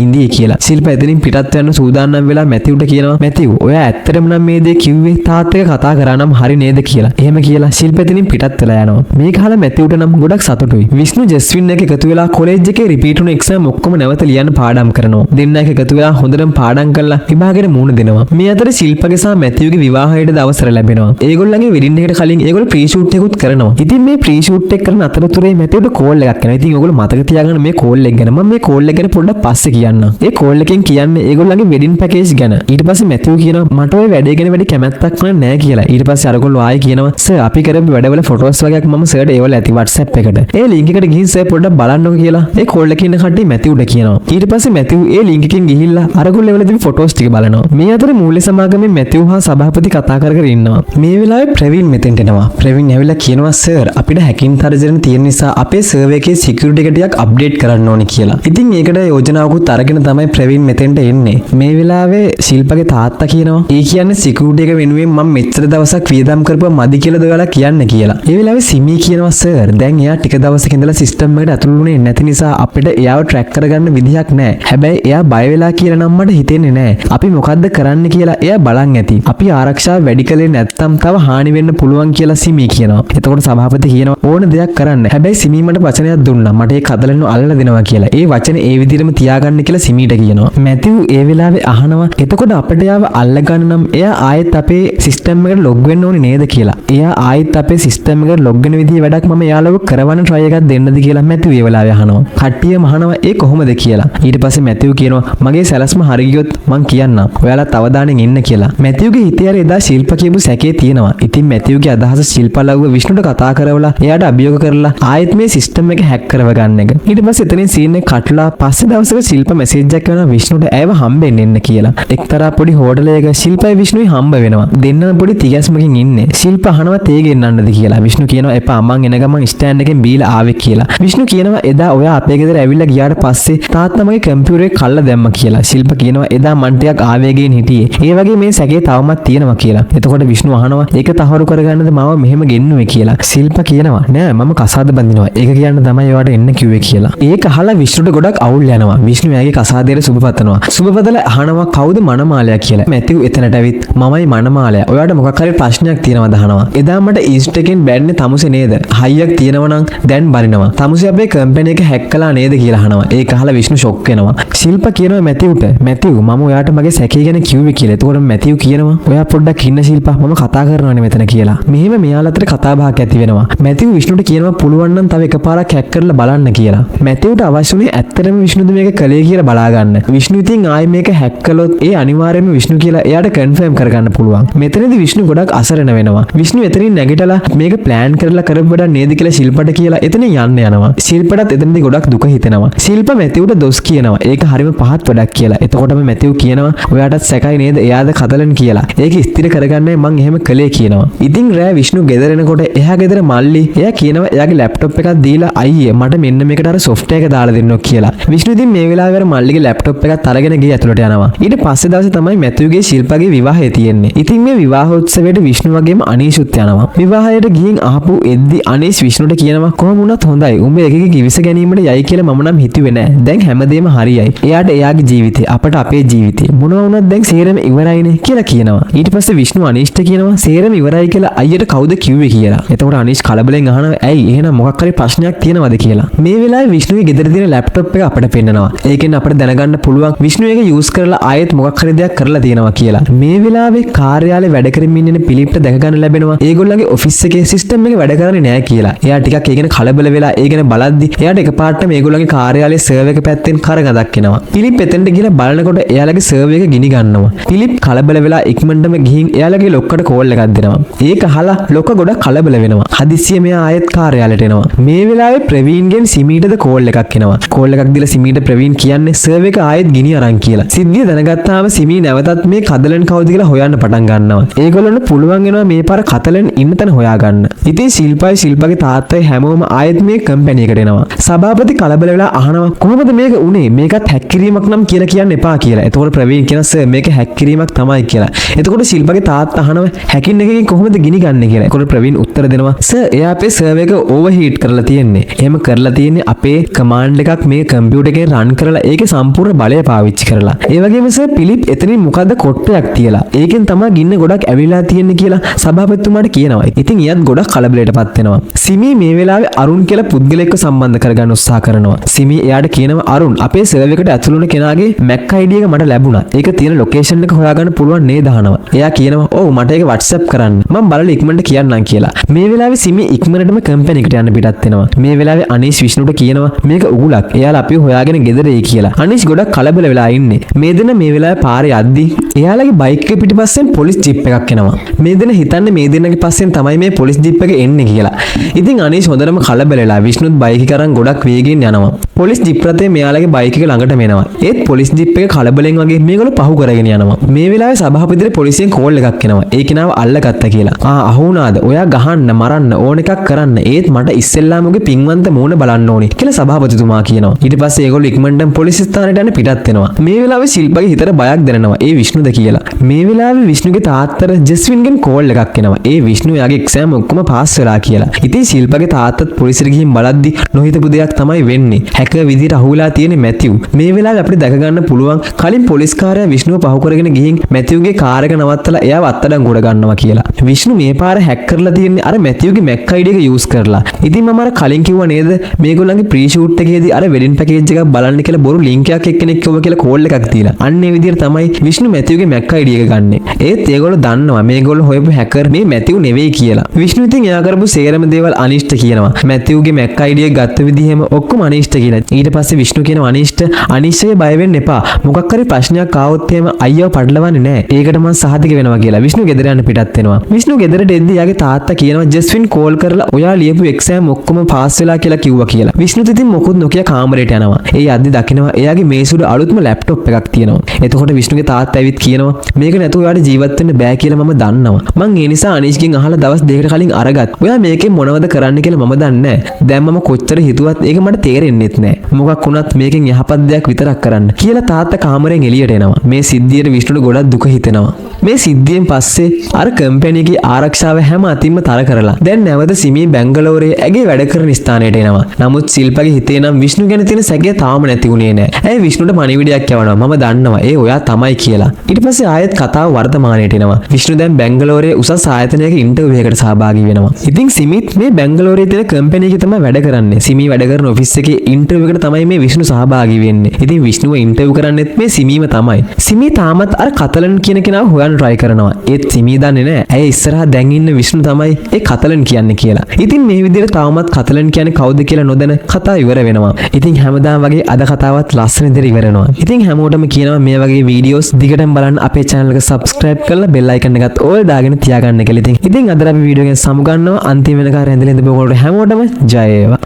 ඉඳී කියලා. ශිල්ප එතනින් පිටත් යන්න සූදානම් වෙලා මැතිව්ට කියනවා මැතිව් ඔයා ඇත්තටම නම් මේ දේ කිව්වේ තාත්තා එක්ක කතා කරා නම් හරි නේද කියලා. එහෙම කියලා ශිල්ප එතනින් පිටත් වෙලා යනවා. මේක අහලා මැතිව්ට නම් ගොඩක් සතුටුයි. විෂ්ණු ජස්වින් එක්ක එකතු වෙලා කොලෙජ් එකේ රිපීට් වුණු එක්සෑම් ඔක්කොම නැවත ලියන්න පාඩම් කරනවා. දෙන්නා එක්ක එකතු වෙලා හොඳටම පාඩම් කරලා විභාගෙට මුහුණ දෙනවා. මේ අතර ශිල්පගේ සහ මැතිව්ගේ විවාහයට දවසර ලැබෙනවා. ඒගොල්ලන්ගේ වෙඩින් එකට කලින් ඒගොල්ලෝ ප්‍රී ෂූට් එකකුත් කරනවා. ඉතින් මේ ප්‍රී ෂූට් එක කරන අතරතුරේ මැතිව්ට කෝල් එකක් එනවා. ඉතින් ඔයගොල්ලෝ මතක තියාගන්න මේ කෝල් එක ගැන. මම මේ කෝල් එක ගැන පොඩ්ඩක් පස්සේ කියන්නම්. ඒ කෝල් එකෙන් කියන්නේ ඒගොල්ලන්ගේ වෙඩින් පැකේජ් ගැන. ඊට පස්සේ මැතිව් කියනවා මට ඔය වැඩේ ගැන වැඩි කැමැත්තක් නෑ කියලා. ඊට පස්සේ අරගොල්ලෝ ආයේ කියනවා සර් අපි කරපු වැඩවල ෆොටෝස් වගේක් මම සර්ට ඒවල ඇති WhatsApp එකට. ඒ ලින්ක් එකට ගිහින් සර් පොඩ්ඩක් බලන්නකෝ කියලා ඒ කෝල් එකේ ඉන්න කට්ටිය මැතිව්ට කියනවා. ඊට පස්සේ මැතිව් ඒ ලින්ක් එකෙන් ගිහිල්ලා අරගොල්ලෝ එවල තිබි ෆොටෝස් ටික බලනවා. මේ අතර මූල්‍ය සමාගමේ මැතිව් හා සභාපති කතා කර කර ඉන්නවා. මේ වෙලාවේ ප්‍රවීන් මෙතෙන්ට එනවා. ප්‍රවීන් ඇවිල්ලා කියනවා සර් අපිට හැකින් තර්ජන තියෙන නිසා අපේ සර්වර් එකේ සිකියුරිටි එක ටිකක් අප්ඩේට් කරන්න ඕනේ කියලා. ඉතින් ඒකට යෝජනාවකුත් අරගෙන තමයි ප්‍රවීන් මෙතෙන්ට එන්නේ. මේ වෙලාවේ ශිල්පගේ තාත්තා කියනවා ඒ කියන්නේ සිකියුරිටි එක වෙනුවෙන් මම මෙච්චර දවසක් වියදම් කරපුවා මදි කියලාද ඔයාලා කියන්නේ කියලා. ඒ වෙලාවේ සිමී කියනවා සර් දැන් එයා ටික දවසක ඉඳලා සිස්ටම් එකට ඇතුළු වුණේ නැති නිසා අපිට එයාව ට්‍රැක් කරගන්න විදිහක් නැහැ. හැබැයි එයා බය වෙලා කියලා නම් මට හිතෙන්නේ නැහැ. අපි මොකද්ද කරන්න කියලා එයා බලන් ඇති. අපි ආරක්ෂාව වැඩි කළේ නැත්තම් තව හානි වෙන්න පුළුවන් කියලා සිමී කියනවා. එතකොට සභාපති කියනවා ඕන දෙයක් කරන්න. හැබැයි සිමී මට වචනයක් දුන්නා. මට ඒ කදලනු අල්ලලා දෙනවා කියලා. ඒ වචනේ ඒ විදිහටම තියාගන්න කියලා සිමීට කියනවා. මැතිව් ඒ වෙලාවේ අහනවා එතකොට අපිට එයාව අල්ලගන්න නම් එයා ආයෙත් අපේ සිස්ටම් එකට ලොග් වෙන්න ඕනේ නේද කියලා. එයා ආයෙත් අපේ සිස්ටම් එකට ලොග් වෙන විදිහේ වැඩක් මම එයාලව කරවන්න try එකක් දෙන්නද කියලා මැතිව් ඒ වෙලාවේ අහනවා. කට්ටියම අහනවා ඒ කොහොමද කියලා. ඊට පස්සේ මැතිව් කියනවා මගේ සැලැස්ම හරි ගියොත් මං කියන්නම්. ඔයාලත් අවධානයෙන් ඉන්න කියලා. මැතිව්ගේ හිතේ අර එදා ශිල්ප කියපු සැකේ තියෙනවා. ඉතින් මැතිව්ගේ අදහස ශිල්පා ලව්ව විෂ්ණුට කතා කරවලා එයාට අභියෝග කරලා ආයෙත් මේ සිස්ටම් එක හැක් කරව ගන්න එක. ඊට පස්සේ එතනින් සීන් එක කටලා පස්සේ දවසක ශිල්පා මැසේජ් එකක් කරනවා විෂ්ණුට ඇයව හම්බෙන්න එන්න කියලා. එක්තරා පොඩි හෝටලයක ශිල්පයි විෂ්ණුයි හම්බ වෙනවා. දෙන්නම පොඩි තිගැස්මකින් ඉන්නේ. ශිල්පා අහනවා තේ ගෙන්නන්නද කියලා. විෂ්ණු කියනවා එපා මං එන ගමන් ස්ටෑන්ඩ් එකෙන් බීලා ආවේ කියලා. විෂ්ණු කියනවා එදා ඔයා අපේ ගෙදර ඇවිල්ලා ගියාට පස්සේ තාත්තා මගේ කම්පියුටර් එක කල්ලා දැම්ම කියලා. ශිල්පා කියනවා එදා මං ටිකක් ආවේගයෙන් හිටියේ. ඒ වගේ මේ සැකේ තවමත් තියෙනවා කියලා. එතකොට විෂ්ණු අහනවා ඒක තහවුරු කරගන්නද මාව මෙහෙම ගෙන්නුවේ කියලා. ශිල්පා කියනවා නෑ මම කසාද බඳිනවා. ඒක කියන්න තමයි ඔයාට එන්න කිව්වේ කියලා. ඒක අහලා විෂ්ණුට ගොඩක් අවුල් යනවා. විෂ්ණු එයාගේ කසාදයට සුබ පතනවා. සුබ පතලා අහනවා කවුද මනමාලයා කියලා. මැතිව් එතනට ඇවිත් මමයි මනමාලයා. ඔයාට මොකක් හරි ප්‍රශ්නයක් තියෙනවද අහනවා. එදා මට ඉන්ස්ටා එකෙන් බැන්නේ තමුසේ නේද? හයියක් තියෙනවා නම් දැන් බනිනවා. තමුසේ අපේ කම්පැනි එක හැක් කළා නේද කියලා අහනවා. ඒක අහලා විෂ්ණු ෂොක් වෙනවා. ශිල්පා කියනවා මැතිව්ට මැතිව් මම ඔයාට මගේ සැකේ ගැන කිව්වේ කියලා. එතකොට මැතිව් කියනවා ඔයා පොඩ්ඩක් ඉන්න ශිල්පා මම කතා කරනවානේ මෙතන කියලා. මෙහෙම මෙයාලා අතර කතා බහක් ඇති වෙනවා. මැතිව් විෂ්ණුට කියනවා පුළුවන් නම් තව එකපාරක් හැක් කරලා බලන්න කියලා. මැතිව්ට අවශ්‍ය වුණේ ඇත්තටම විෂ්ණුද මේක කළේ කියලා බලා ගන්න. විෂ්ණු ඉතින් ආයේ මේක හැක් කළොත් ඒ අනිවාර්යයෙන්ම විෂ්ණු කියලා එයාට කන්ෆර්ම් කරගන්න පුළුවන්. මෙතනදී විෂ්ණු ගොඩක් අසරණ වෙනවා. විෂ්ණු එතනින් නැගිටලා මේක ප්ලෑන් කරලා කරපු වැඩක් නේද කියලා ශිල්පට කියලා එතනින් යන්න යනවා. ශිල්පටත් එතනදී ගොඩක් දුක හිතෙනවා. ශිල්ප මැතිව්ට දොස් කියනවා. ඒක හරිම පහත් වැඩක් කියලා. එතකොටම මැතිව් කියනවා ඔයාටත් සැකයි නේද එයාද කතලන් කියලා. ඒක ස්ථිර කරගන්නයි මං එහෙම කළේ කියනවා. ඉතින් රෑ විෂ්ණු ගෙදර එනකොට එහා ගෙදර මල්ලි එයා කියනවා එයාගේ ලැප්ටොප් ලැප්ටොප් එකක් දීලා අයියේ මට මෙන්න මේකට අර සොෆ්ට්වෙයාර් එක දාලා දෙන්නෝ කියලා. විෂ්ණු ඉතින් මේ වෙලාවේ අර මල්ලිගේ ලැප්ටොප් එකත් අරගෙන ගේ ඇතුළට යනවා. ඊට පස්සේ දවසේ තමයි මැතිව්ගේ ශිල්පාගේ විවාහය තියෙන්නේ. ඉතින් මේ විවාහ උත්සවයට විෂ්ණු වගේම අනීෂුත් යනවා. විවාහයට ගිහින් ආපු එද්දි අනීෂ් විෂ්ණුට කියනවා කොහොම වුණත් හොඳයි. උඹ එකගේ ගිවිස ගැනීමට යයි කියලා මම නම් හිතුවේ නෑ. දැන් හැමදේම හරියයි. එයාට එයාගේ ජීවිතේ, අපට අපේ ජීවිතේ. මොනවා වුණත් දැන් සේරම ඉවරයිනේ කියලා කියනවා. ඊට පස්සේ විෂ්ණු අනීෂ්ට කියනවා සේරම ඉවරයි කියලා අයියට කවුද කිව්වේ කියලා. එතකොට අනීෂ් කලබලෙන් අහනවා ඇයි එහෙනම් මොකක් හරි ප්‍රශ්නයක් තියෙනවද කියලා. මේ වෙලාවේ විෂ්ණුගේ ගෙදර තියෙන ලැප්ටොප් එක අපිට පෙන්නනවා. ඒකෙන් අපිට දැනගන්න පුළුවන් විෂ්ණු ඒක යූස් කරලා ආයෙත් මොකක් හරි දෙයක් කරලා තියෙනවා කියලා. මේ වෙලාවේ කාර්යාලේ වැඩ කරමින් ඉන්න පිලිප්ට දැක ගන්න ලැබෙනවා ඒගොල්ලන්ගේ ඔෆිස් එකේ සිස්ටම් එක වැඩ කරන්නේ නෑ කියලා. එයා ටිකක් ඒ ගැන කලබල වෙලා ඒ ගැන බලද්දි එයාට එකපාරටම ඒගොල්ලන්ගේ කාර්යාලයේ සර්වර් එක පැත්තෙන් කරගඳක් එනවා. පිලිප් එතෙන්ට ගිහලා බලනකොට එයාලගේ සර්වර් එක ගිනි ගන්නවා. පිලිප් කලබල වෙලා ඉක්මනටම ගිහින් එයාලගේ ලොක්කට කෝල් එකක් දෙනවා. ඒක අහලා ලොක්ක ගොඩක් කලබල වෙනවා. හදිස්සියෙම එයා ආයෙත් කාර්යාලයට එනවා. මේ වෙලාවේ ප්‍රවීන්ගෙන් සිමීටද කෝල් එකක් එනවා. කෝල් එකක් දීලා සිමීට ප්‍රවීන් කියන්නේ සර්වර් එක ආයෙත් ගිනි අරන් කියලා. සිද්ධිය දැනගත්තාම සිමී නැවතත් මේ කදලන් කවුද කියලා හොයන්න පටන් ගන්නවා. ඒගොල්ලන්ට පුළුවන් වෙනවා මේ පාර කතලන් ඉන්න තැන හොයාගන්න. ඉතින් ශිල්පයි ශිල්පගේ තාත්තයි හැමෝම ආයෙත් මේ කම්පැනි එකට එනවා. සභාපති කලබල වෙලා අහනවා කොහොමද මේක උනේ? මේකත් හැක් කිරීමක් නම් කියලා කියන්න එපා කියලා. එතකොට ප්‍රවීන් කියනවා සර් මේක හැක් කිරීමක් තමයි කියලා. එතකොට ශිල්පගේ තාත්තා අහනවා හැකින් එකකින් කොහොමද ගිනි ගන්නෙ කියලා. එතකොට ප්‍රවීන් උත්තර දෙනවා සර් එයා අපේ සර්වර් එක ඕවර්හීට් කරලා තියෙන්නේ. එහෙම කරලා තියෙන්නේ අපේ කමාන්ඩ් එකක් මේ කම්පියුටර් එකෙන් රන් කරලා ඒකේ සම්පූර්ණ බලය පාවිච්චි කරලා. ඒ වගේම සර් පිලිප් එතනින් මොකද්ද කොට්ටයක් තියලා ඒකෙන් තමයි ගින්න ගොඩක් ඇවිල්ලා තියෙන්නේ කියලා සභාපතිතුමාට කියනවා. ඉතින් එයත් ගොඩක් කලබලයට පත් වෙනවා. සිමි මේ වෙලාවේ අරුන් කියලා පුද්ගලයෙක්ව සම්බන්ධ කරගන්න උත්සාහ කරනවා. සිමි එයාට කියනවා අරුන් අපේ සර්වර් එකට ඇතුළු වුණ කෙනාගේ Mac ID එක මට ලැබුණා. ඒක තියෙන ලොකේෂන් එක හොයාගන්න පුළුවන් නේද අහනවා. එයා කියනවා ඔව් මට ඒක WhatsApp කරන්න. මං බලලා ඉක්මනට කියන්නම් කියලා. මේ වෙලාවේ සිමි ඉක්මනටම කම්පැනි එකට යන්න පිටත් වෙනවා. මේ වෙලාවේ අනීෂ් විෂ්ණුට කියනවා මේක උගුලක්. එයාලා අපිව හොයාගෙන ගෙදර එයි කියලා. අනීෂ් ගොඩක් කලබල වෙලා ඉන්නේ. මේ දෙන්න මේ වෙලාවේ පාරේ යද්දි එයාලගේ බයික් එක පිටිපස්සෙන් පොලිස් ජීප් එකක් එනවා. මේ දෙන්න හිතන්නේ මේ දෙන්නගේ පස්සෙන් තමයි මේ පොලිස් ජීප් එක එන්නේ කියලා. ඉතින් අනීෂ් හොඳටම කලබල වෙලා විෂ්ණුත් බයික් එක අරන් ගොඩක් වේගෙන් යනවා. පොලිස් ජීප් රථය මෙයාලගේ බයික් එක ළඟටම එනවා. ඒත් පොලිස් ජීප් එක කලබලෙන් වගේ මේගොල්ලෝ පහු කරගෙන යනවා. මේ වෙලාවේ සභාපතිට පොලිසියෙන් කෝල් එකක් එනවා. ඒ කෙනාව අල්ලගත්තා කියලා. ආ අහු වුණාද? ඔයා ගහන්න මරන්න ඕන එකක් කරන්න. ඒත් මට ඉස්සෙල්ලාම ඔගේ පින්වන්ත මූණ බලන්න ඕනේ කියලා සභාපතිතුමා කියනවා. ඊට පස්සේ ඒගොල්ලෝ ඉක්මනටම පොලිස් ස්ථානයට යන්න පිටත් වෙනවා. මේ වෙලාවේ ශිල්පගේ හිතට බයක් දැනෙනවා. ඒ විෂ්ණුද කියලා. මේ වෙලාවේ විෂ්ණුගේ තාත්තට ජස්වින්ගෙන් කෝල් එකක් එනවා. ඒ විෂ්ණු එයාගේ එක්සෑම් ඔක්කොම පාස් වෙලා කියලා. ඉතින් ශිල්පගේ තාත්තත් පොලිසියට ගිහින් බලද්දි නොහිතපු දෙයක් තමයි වෙන්නේ. හැකර් විදිහට අහුවෙලා තියෙන මැතිව්. මේ වෙලාවේ අපිට දැක ගන්න පුළුවන් කලින් පොලිස් කාරයා විෂ්ණුව පහු කරගෙන ගිහින් මැතිව්ගේ කාර් එක නවත්තලා එයාව අත්අඩංගුවට ගන්නවා කියලා. විෂ්ණු මේ පාර හැක් කරලා තියෙන්නේ අර මැතිව්ගේ Mac ID එක යූස් කරලා. ඉතින් මම අර කලින් කිව්වා නේද මේගොල්ලන්ගේ ප්‍රී ෂූට් එකේදී අර වෙඩින් පැකේජ් එකක් බලන්න කියලා බොරු ලින්ක් එකක් එක්කෙනෙක් කිව්වා කියලා කෝල් එකක් දීලා. අන්න ඒ විදිහට තමයි විෂ්ණු මැතිව්ගේ Mac ID එක ගන්නෙ. ඒත් ඒගොල්ලෝ දන්නවා මේගොල්ලෝ හොයපු හැකර් මේ මැතිව් නෙවෙයි කියලා. විෂ්ණු ඉතින් එයා කරපු සේරම දේවල් අනිෂ්ට කියනවා. මැතිව්ගේ Mac ID එක ගත්ත විදිහෙම ඔක්කොම අනිෂ්ට කියලා. ඊට පස්සේ විෂ්ණු කියනවා අනිෂ්ට අනිෂ්ගේ බය වෙන්න එපා. මොකක් හරි ප්‍රශ්නයක් ආවොත් එහෙම අයියව පටලවන්නේ නෑ. ඒකට මං සහතික වෙනවා කියලා. විෂ්ණු ගෙදර යන්න පිටත් වෙනවා. විෂ්ණු ගෙදරට එද්දි එයාගේ තාත්තා කියනවා ජස්වින් කෝල් කරලා ඔයා ලියපු එක්සෑම් ඔක්කොම පාස් වෙලා කියලා කිව්වා කියලා. විෂ්ණුත් ඉතින් මොකුත් නොකිය කාමරේට යනවා. ඒ යද්දි දකිනවා එයාගේ මේස උඩ අලුත්ම ලැප්ටොප් එකක් තියෙනවා. එතකොට විෂ්ණුගේ තාත්තා ඇවිත් කියනවා මේක නැතුව ඔයාට ජීවත් වෙන්න බෑ කියලා මම දන්නවා. මං ඒ නිසා අනීෂ්ගෙන් අහලා දවස් දෙකකට කලින් අරගත්. ඔයා මේකෙන් මොනවද කරන්න කියලා මම දන්නේ නෑ. දැන් මම කොච්චර හිතුවත් ඒක මට තේරෙන්නෙත් නෑ. මොකක් වුණත් මේකෙන් යහපත් දෙයක් විතරක් කරන්න කියලා තාත්තා කාමරෙන් එළියට එනවා. මේ සිද්ධියට විෂ්ණුට ගොඩක් දුක හිතෙනවා. මේ සිද්ධියෙන් පස්සේ අර කම්පැනි එකේ ආරක්ෂාව හැම අතින්ම තර කරලා දැන් නැවත සිමී බැංගලෝරයේ ඇගේ වැඩ කරන ස්ථානයට එනවා. නමුත් ශිල්පගේ හිතේ නම් විෂ්ණු ගැන තියෙන සැකය තාම නැති වුණේ නෑ. ඇය විෂ්ණුට පණිවිඩයක් යවනවා මම දන්නවා ඒ ඔයා තමයි කියලා. ඊට පස්සේ ආයෙත් කතාව වර්තමානයට එනවා. විෂ්ණු දැන් බැංගලෝරයේ උසස් ආයතනයක ඉන්ටර්විව් එකකට සහභාගී වෙනවා. ඉතින් සිමිත් මේ බැංගලෝරයේ තියෙන කම්පැනි එකේ තමයි වැඩ කරන්නේ. සිමී වැඩ කරන ඔෆිස් එකේ ඉන්ටර්විව් එකට තමයි මේ විෂ්ණු සහභාගී වෙන්නේ. ඉතින් විෂ්ණුව ඉන්ටර්විව් කරන්නෙත් මේ සිමීම තමයි. සිමී තාමත් අර කතලන් කියන කෙනාව හොයන්න try කරනවා. ඒත් සිමී දන්නේ නෑ ඇය ඉස්සරහා දැන් ඉන්න විෂ්ණු තමයි ඒ කතලන් කියන්නේ කියලා. ඉතින් මේ විදිහට තවමත් කතලන් කියන්නේ කවුද කියලා නොදැන කතාව ඉවර වෙනවා. ඉතින් හැමදාම වගේ අද කතාවත් ලස්සන විදිහට ඉවර වෙනවා. ඉතින් හැමෝටම කියනවා මේ වගේ වීඩියෝස් දිගටම බලන්න අපේ channel එක subscribe කරලා bell icon එකත් ඕල් දාගෙන තියාගන්න කියලා. ඉතින් අද අපි වීඩියෝ එකෙන් සමු ගන්නවා. අන්තිම වෙනකන් රැඳිලා ඉඳපු ඔයගොල්ලෝ හැමෝටම ජය වේවා.